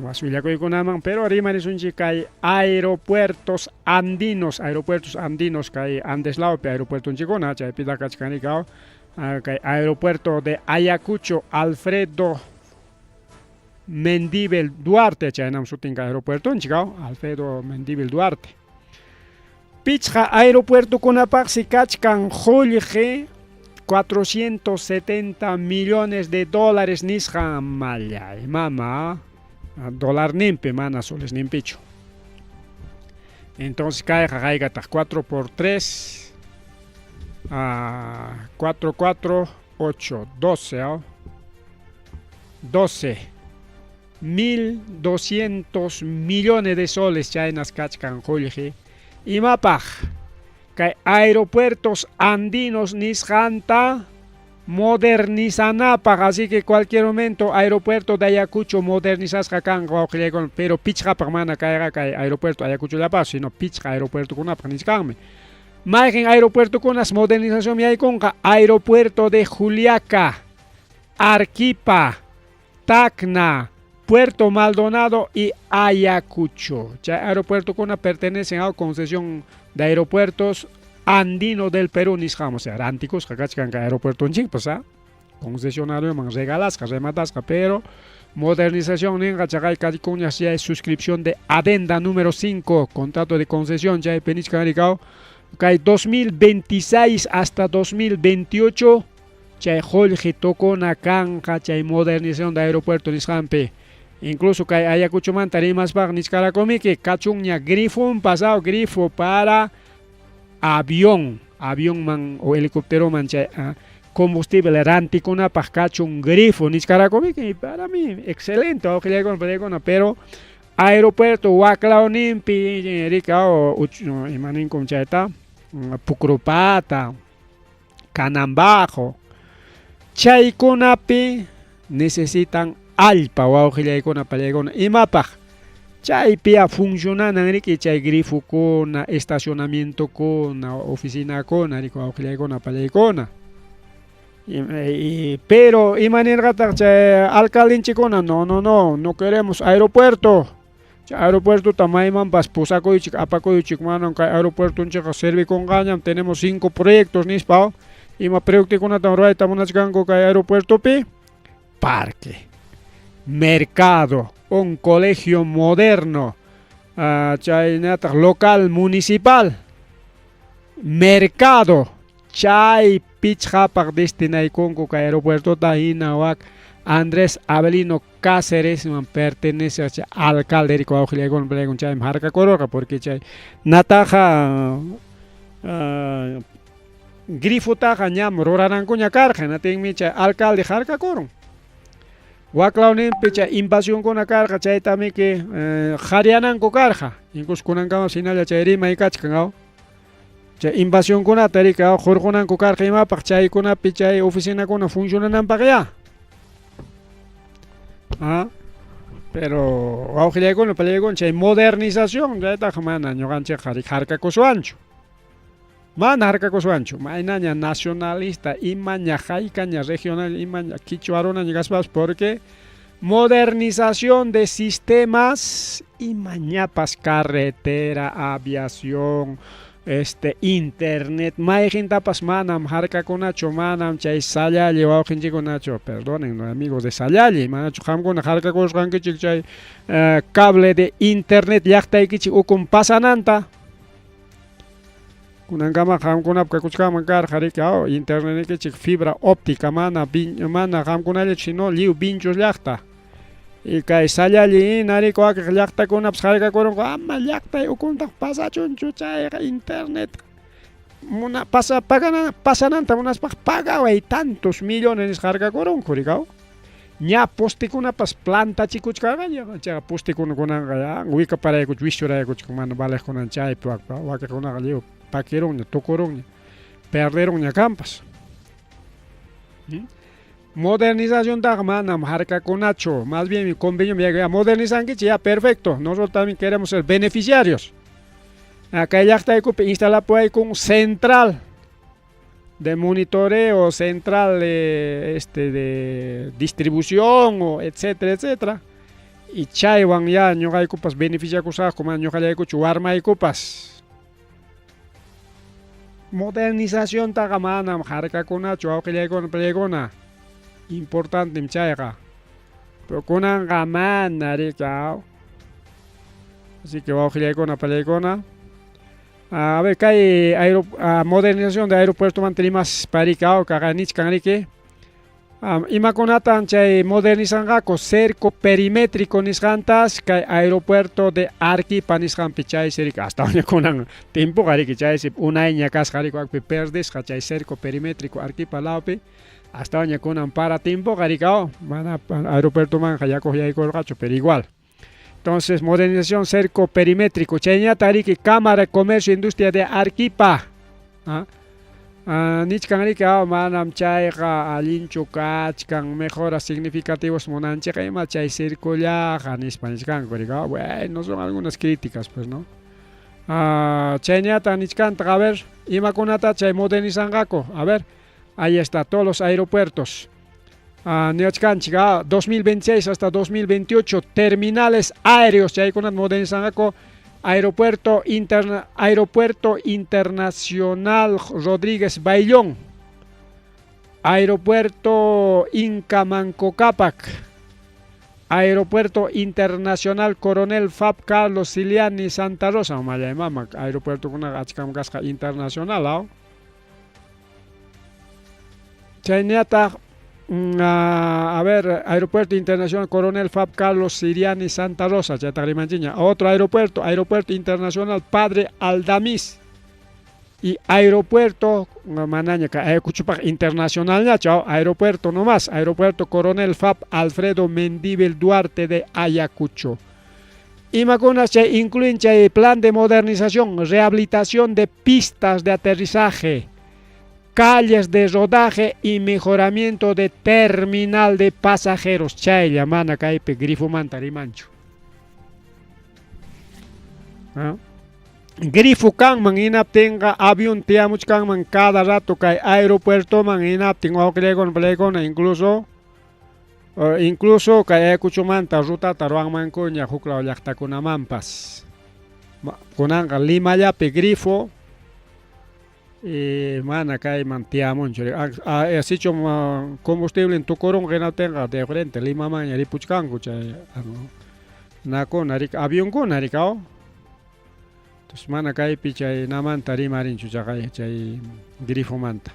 wasillakuykunaman, pero rimarisunchik kay aeropuertos andinos, aeropuertos andinos kay Andes lawpi aeropuertonchikkuna chaypita kachkan riki aw kay aeropuerto de Ayacucho Alfredo Mendívil Duarte chaynam sutin kay aeropuertonchik aw Alfredo Mendívil Duarte. Pichqa aeropuertokunapaqsi kachkan qullqi 470 millones de dólares nisqa mallay mama dólar nimpi mana soles nimpichu. Entonces kayqa haykataq 4 por 3 4, 4, 8, 12, aw 12 1200 millones de soles chaynas kachkan qullqi imapaq kay aeropuertos andinos nisqanta modernizanapaq, así que cualquier momento aeropuerto de Ayacucho modernizasqa kanqa wawqillaykuna, pero pichqapaq mana kayqa kay aeropuerto Ayacuchollapas, sino pichqa aeropuertokunapaq nichkanmi. Mayqin aeropuertokunas modernización yaykunqa aeropuerto de Juliaca, Arequipa, Tacna, Puerto Maldonado y Ayacucho. Chay aeropuertokuna pertenecen a concesión de aeropuertos andino del Perú nisqam, o sea, rantikusqa kachkan kay aeropuertonchikpas, ¿ah? Concesionarioman regalasqa, rematasqa, pero modernización ninqa chaqay kallkuñas ya es suscripción de adenda número 5, contrato de concesión chaypi nichkan rikaw kay 2026 hasta 2028 chay qullqi tukuna kanqa chay modernización de aeropuerto nisqanpi. Incluso kay Ayacuchomanta rimaspaqa nichkarakumiki kachunña grifonpas, aw, grifo para avión, avionman o helicópteroman chay combustible rantikunapaq kachun grifo nichkarakumiki. Para mí, excelente, wawqillaykuna, pallaykuna, pero aeropuerto waklawninpi rika imaninkum chayta Pucrupata, Canambajo, chaykunapi necesitan allpa, wawqillaykuna, pallaykuna, imapaq chaypiya funcionanan riki chay grifokuna, estacionamientokuna, oficinakuna riki, wawqillaykuna, pallaykuna. Pero imanirqataq chay alcaldenchikuna? No, no, no, no queremos aeropuerto. Chay aeropuertota maymanpas pusakuychik, apakuychik, manam kay aeropuertonchikqa servikunqañam, tenemos 5 proyectos nispa. Ima proyectokunatam ruwayta munachkanku kay aeropuertopi? Parque, mercado, un colegio moderno, chaynataq local municipal, mercado, chay pichqapaq destinaykunku kay aeropuertota. Hina wak Andrés Avelino Cáceresman pertenece chay alcalde riki, wawqillaykuna, pallaykuna, chaymi harkakururqa, porque chay nataqa grifotaqa ñam ruranankuña karqa, hinaptinmi chay alcalde harkakurun. Waklawninpi chay invasionkuna karqa, chaytamiki qariananku karqa, incluso kunankamapas hinalla chay rimay kachkan, aw, chay invasionkunata riki, aw, hurqunanku karqa, imapaq chaykunapi chay oficinakuna funcionananpaq ya. Pero wawqillaykuna, pallaykuna, chay modernización chaytaqa mana ñuqanchikqa harkakuswanchu. Mana harkakuswanchu, maynaña nacionalista, imaña haykaña regional, imaña quichua runaña kaspapas, porque modernización de sistemas, imañapas carretera, aviación, internet, mayqintapas manam harkakunachu, manam chay Sallalli wawqinchikkunachu, perdonen amigos de Sallalli, manachu qamkuna harkakusqankichik chay cable de internet llaqtaykichik ukun pasananta? Kunankama qamkunap kakuchkanman karqa riki, aw, internetnikichik fibra óptica, mana mana qamkunallachu sino lliw Vinchos llaqta. Y kay Sallalli hina riki wakiq llaqtakunapas harkakurunku, ama llaqtay ukuntaq pasachunchu chayqa internet, muna pasa pagana pasananta munaspaq pagaway tantos millones nisqa harkakurunku riki, aw. Ña postekunapas plantachikuchkarqaña, chayqa postekuna kunanqa ya wikaparaykuch wischuraykuchkan, mana valeqkunan chaypi wakiqkunaqa lliw pakirunña, tukurunña, perderunña kanpas. Modernizaciontaqa manam harkakunachu, más bien convenio ya modernizankichik, ya perfecto, nosotros también queremos ser beneficiarios. Kay llaqtaykupi instalapuwaykun central de monitoreo, central de distribución, o etcétera, etcétera. Y chaywan ya ñuqaykupas beneficiakusaqku, mana ñuqallaykuchu, warmaykupas. Modernizaciontaqa manam harkakunachu, wawqillaykuna, pallaykuna. Importantem chayqa. Pero kunanqa mana riki, aw. Así que wawqillaykuna, pallaykuna. A ver, kay modernización de aeropuertomanta rimaspa riki, aw, kaqa nichkan riki. Imakunatan chay modernizanqaku? Cerco perimétrico nisqantas kay aeropuerto de Arequipa nisqanpi, chaysi riki hasta kunan timpuqa riki chaysi unayña kasqa riki, wakpi perdisqa chay cerco perimétrico Arequipa lawpi, hasta kunan para timpuqa riki, aw, mana aeropuertomanqa yakuq yaykurqachu, pero igual. Entonces, modernización cerco perimétrico. Chayñata riki Cámara de Comercio e Industria de Arequipa. Nichkan riki, manam chayqa allinchu kachkan, mejoras significativos munanchik ima chay cercollaqa nispa nichkanku riki. Bueno, son algunas críticas, pues, ¿no? Chayñata nichkantaq, a ver, imakunata chay modernizanqaku. A ver, ahí está, todos los aeropuertos. Nichkanchik, 2026 hasta 2028, terminales aéreos, chaykunata modernizanqaku. Aeropuerto Internacional Rodríguez Baillón, Aeropuerto Inca Manco Cápac, Aeropuerto Internacional Coronel Fab Carlos Ziliani Santa Rosa, mama, aeropuerto kunaqa achkam kasqa internacional, aw. Chaynataq A ver, Aeropuerto Internacional Coronel Fab Carlos Siriani Santa Rosa, chaytaqa rimanchikña. Otro aeropuerto, Aeropuerto Internacional Padre Aldamiz y Aeropuerto, manaña kay Ayacuchopaq internacionalñachu, aeropuerto nomás, Aeropuerto Coronel Fab Alfredo Mendívil Duarte de Ayacucho. Imakunas chay incluyen chay plan de modernización, rehabilitación de pistas de aterrizaje, calles de rodaje y mejoramiento de terminal de pasajeros. Chaylla mana kaypi grifomanta rimanchu. Grifo kanman hinaptinqa avión tiyamuchkanman cada rato kay aeropuertoman hinaptin wawqillaykuna palaykuna incluso incluso kay Ayacuchomanta rutata ruwanmankuña huklaw llaqtakunamanpas. Kunanqa Limallapi grifo y mana kayman tiyamunchu. Sichu combustible tukurunqa hinaptinqa de frente Limamanña ripuchkanku chay nakuna avionkuna rikaw. Entonces mana kaypi chay namanta rimarinchu chaqay chay grifomanta.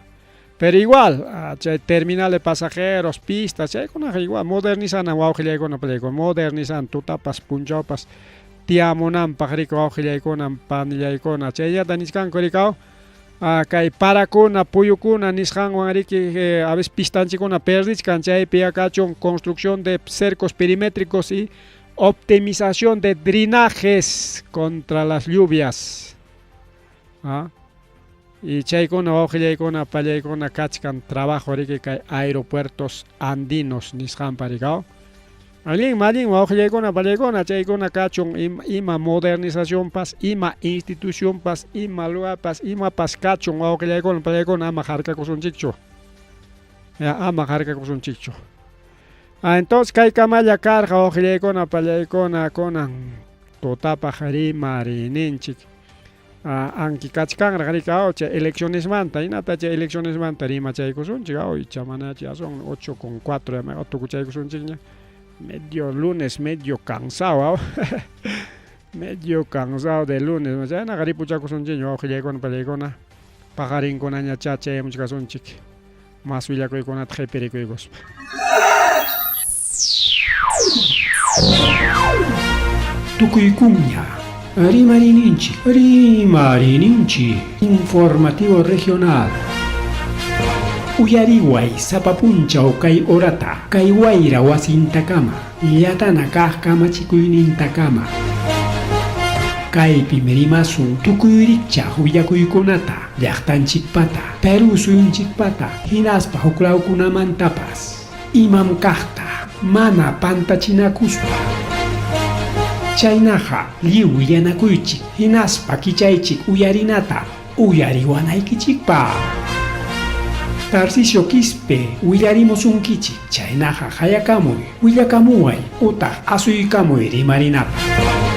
Pero igual, chay terminal de pasajeros, pistas, chaykunaqa igual modernizana wawqillaykuna palaykuna, modernizan tutapas punchawpas tiyamunanpaq riki wawqillaykuna panillaykuna. Chayllata nichkanku rikaw kay parakuna, puyukuna nisqanwan riki a veces pistanchikkuna perdichkan chaypi kachun construcción de cercos perimétricos y optimización de drenajes contra las lluvias. Y chaykuna wawqillaykuna pallaykuna kachkan trabajo riki kay aeropuertos andinos nisqanpa rikaw. Allin allin wawqillaykuna pallaykuna chaykuna kachun ima modernizacionpas, ima institucionpas, ima lugarpas, imapas kachun wawqillaykuna pallaykuna ama harkakusunchikchu. Ya ama harkakusunchikchu. Entonces kay kamalla karqa wawqillaykuna pallaykuna kunan tutapaq rimariyninchik. Anki kachkanraq riki chay eleccionesmanta hinata chay eleccionesmanta rimachaykusunchik icha manachi aswan 8:04 tukuchaykusunchikña. Medio lunes, medio cansado, medio cansado de lunes. Chaynaqa ripuchakusunchikña wawqillaykuna pallaykuna paqarinkunañachá chayamuchkasunchik mas willakuykunata qhipirikuykuspa. Tukuykuña Rimariyninchik, rimariyninchik, informativo regional. Uyariway sapa punchaw kay horata, kay wayra wasintakama, llatana kaq kamachikuynintakama. Kaypim rimasun tukuy rikchaq willakuykunata, llaqtanchikpata, Perú suyunchikpata, hinaspa huklawkunamantapas. Imam kaqta, mana pantachinakuspa. Chaynaqa lliw willanakuychik, hinaspa kichaychik uyarinata, uyariwanaykichikpaq. Tarcisio Quispe willarimusunkichik, chaynaqa hayakamuy, willakamuway utaq asuykamuy rimarinapaq.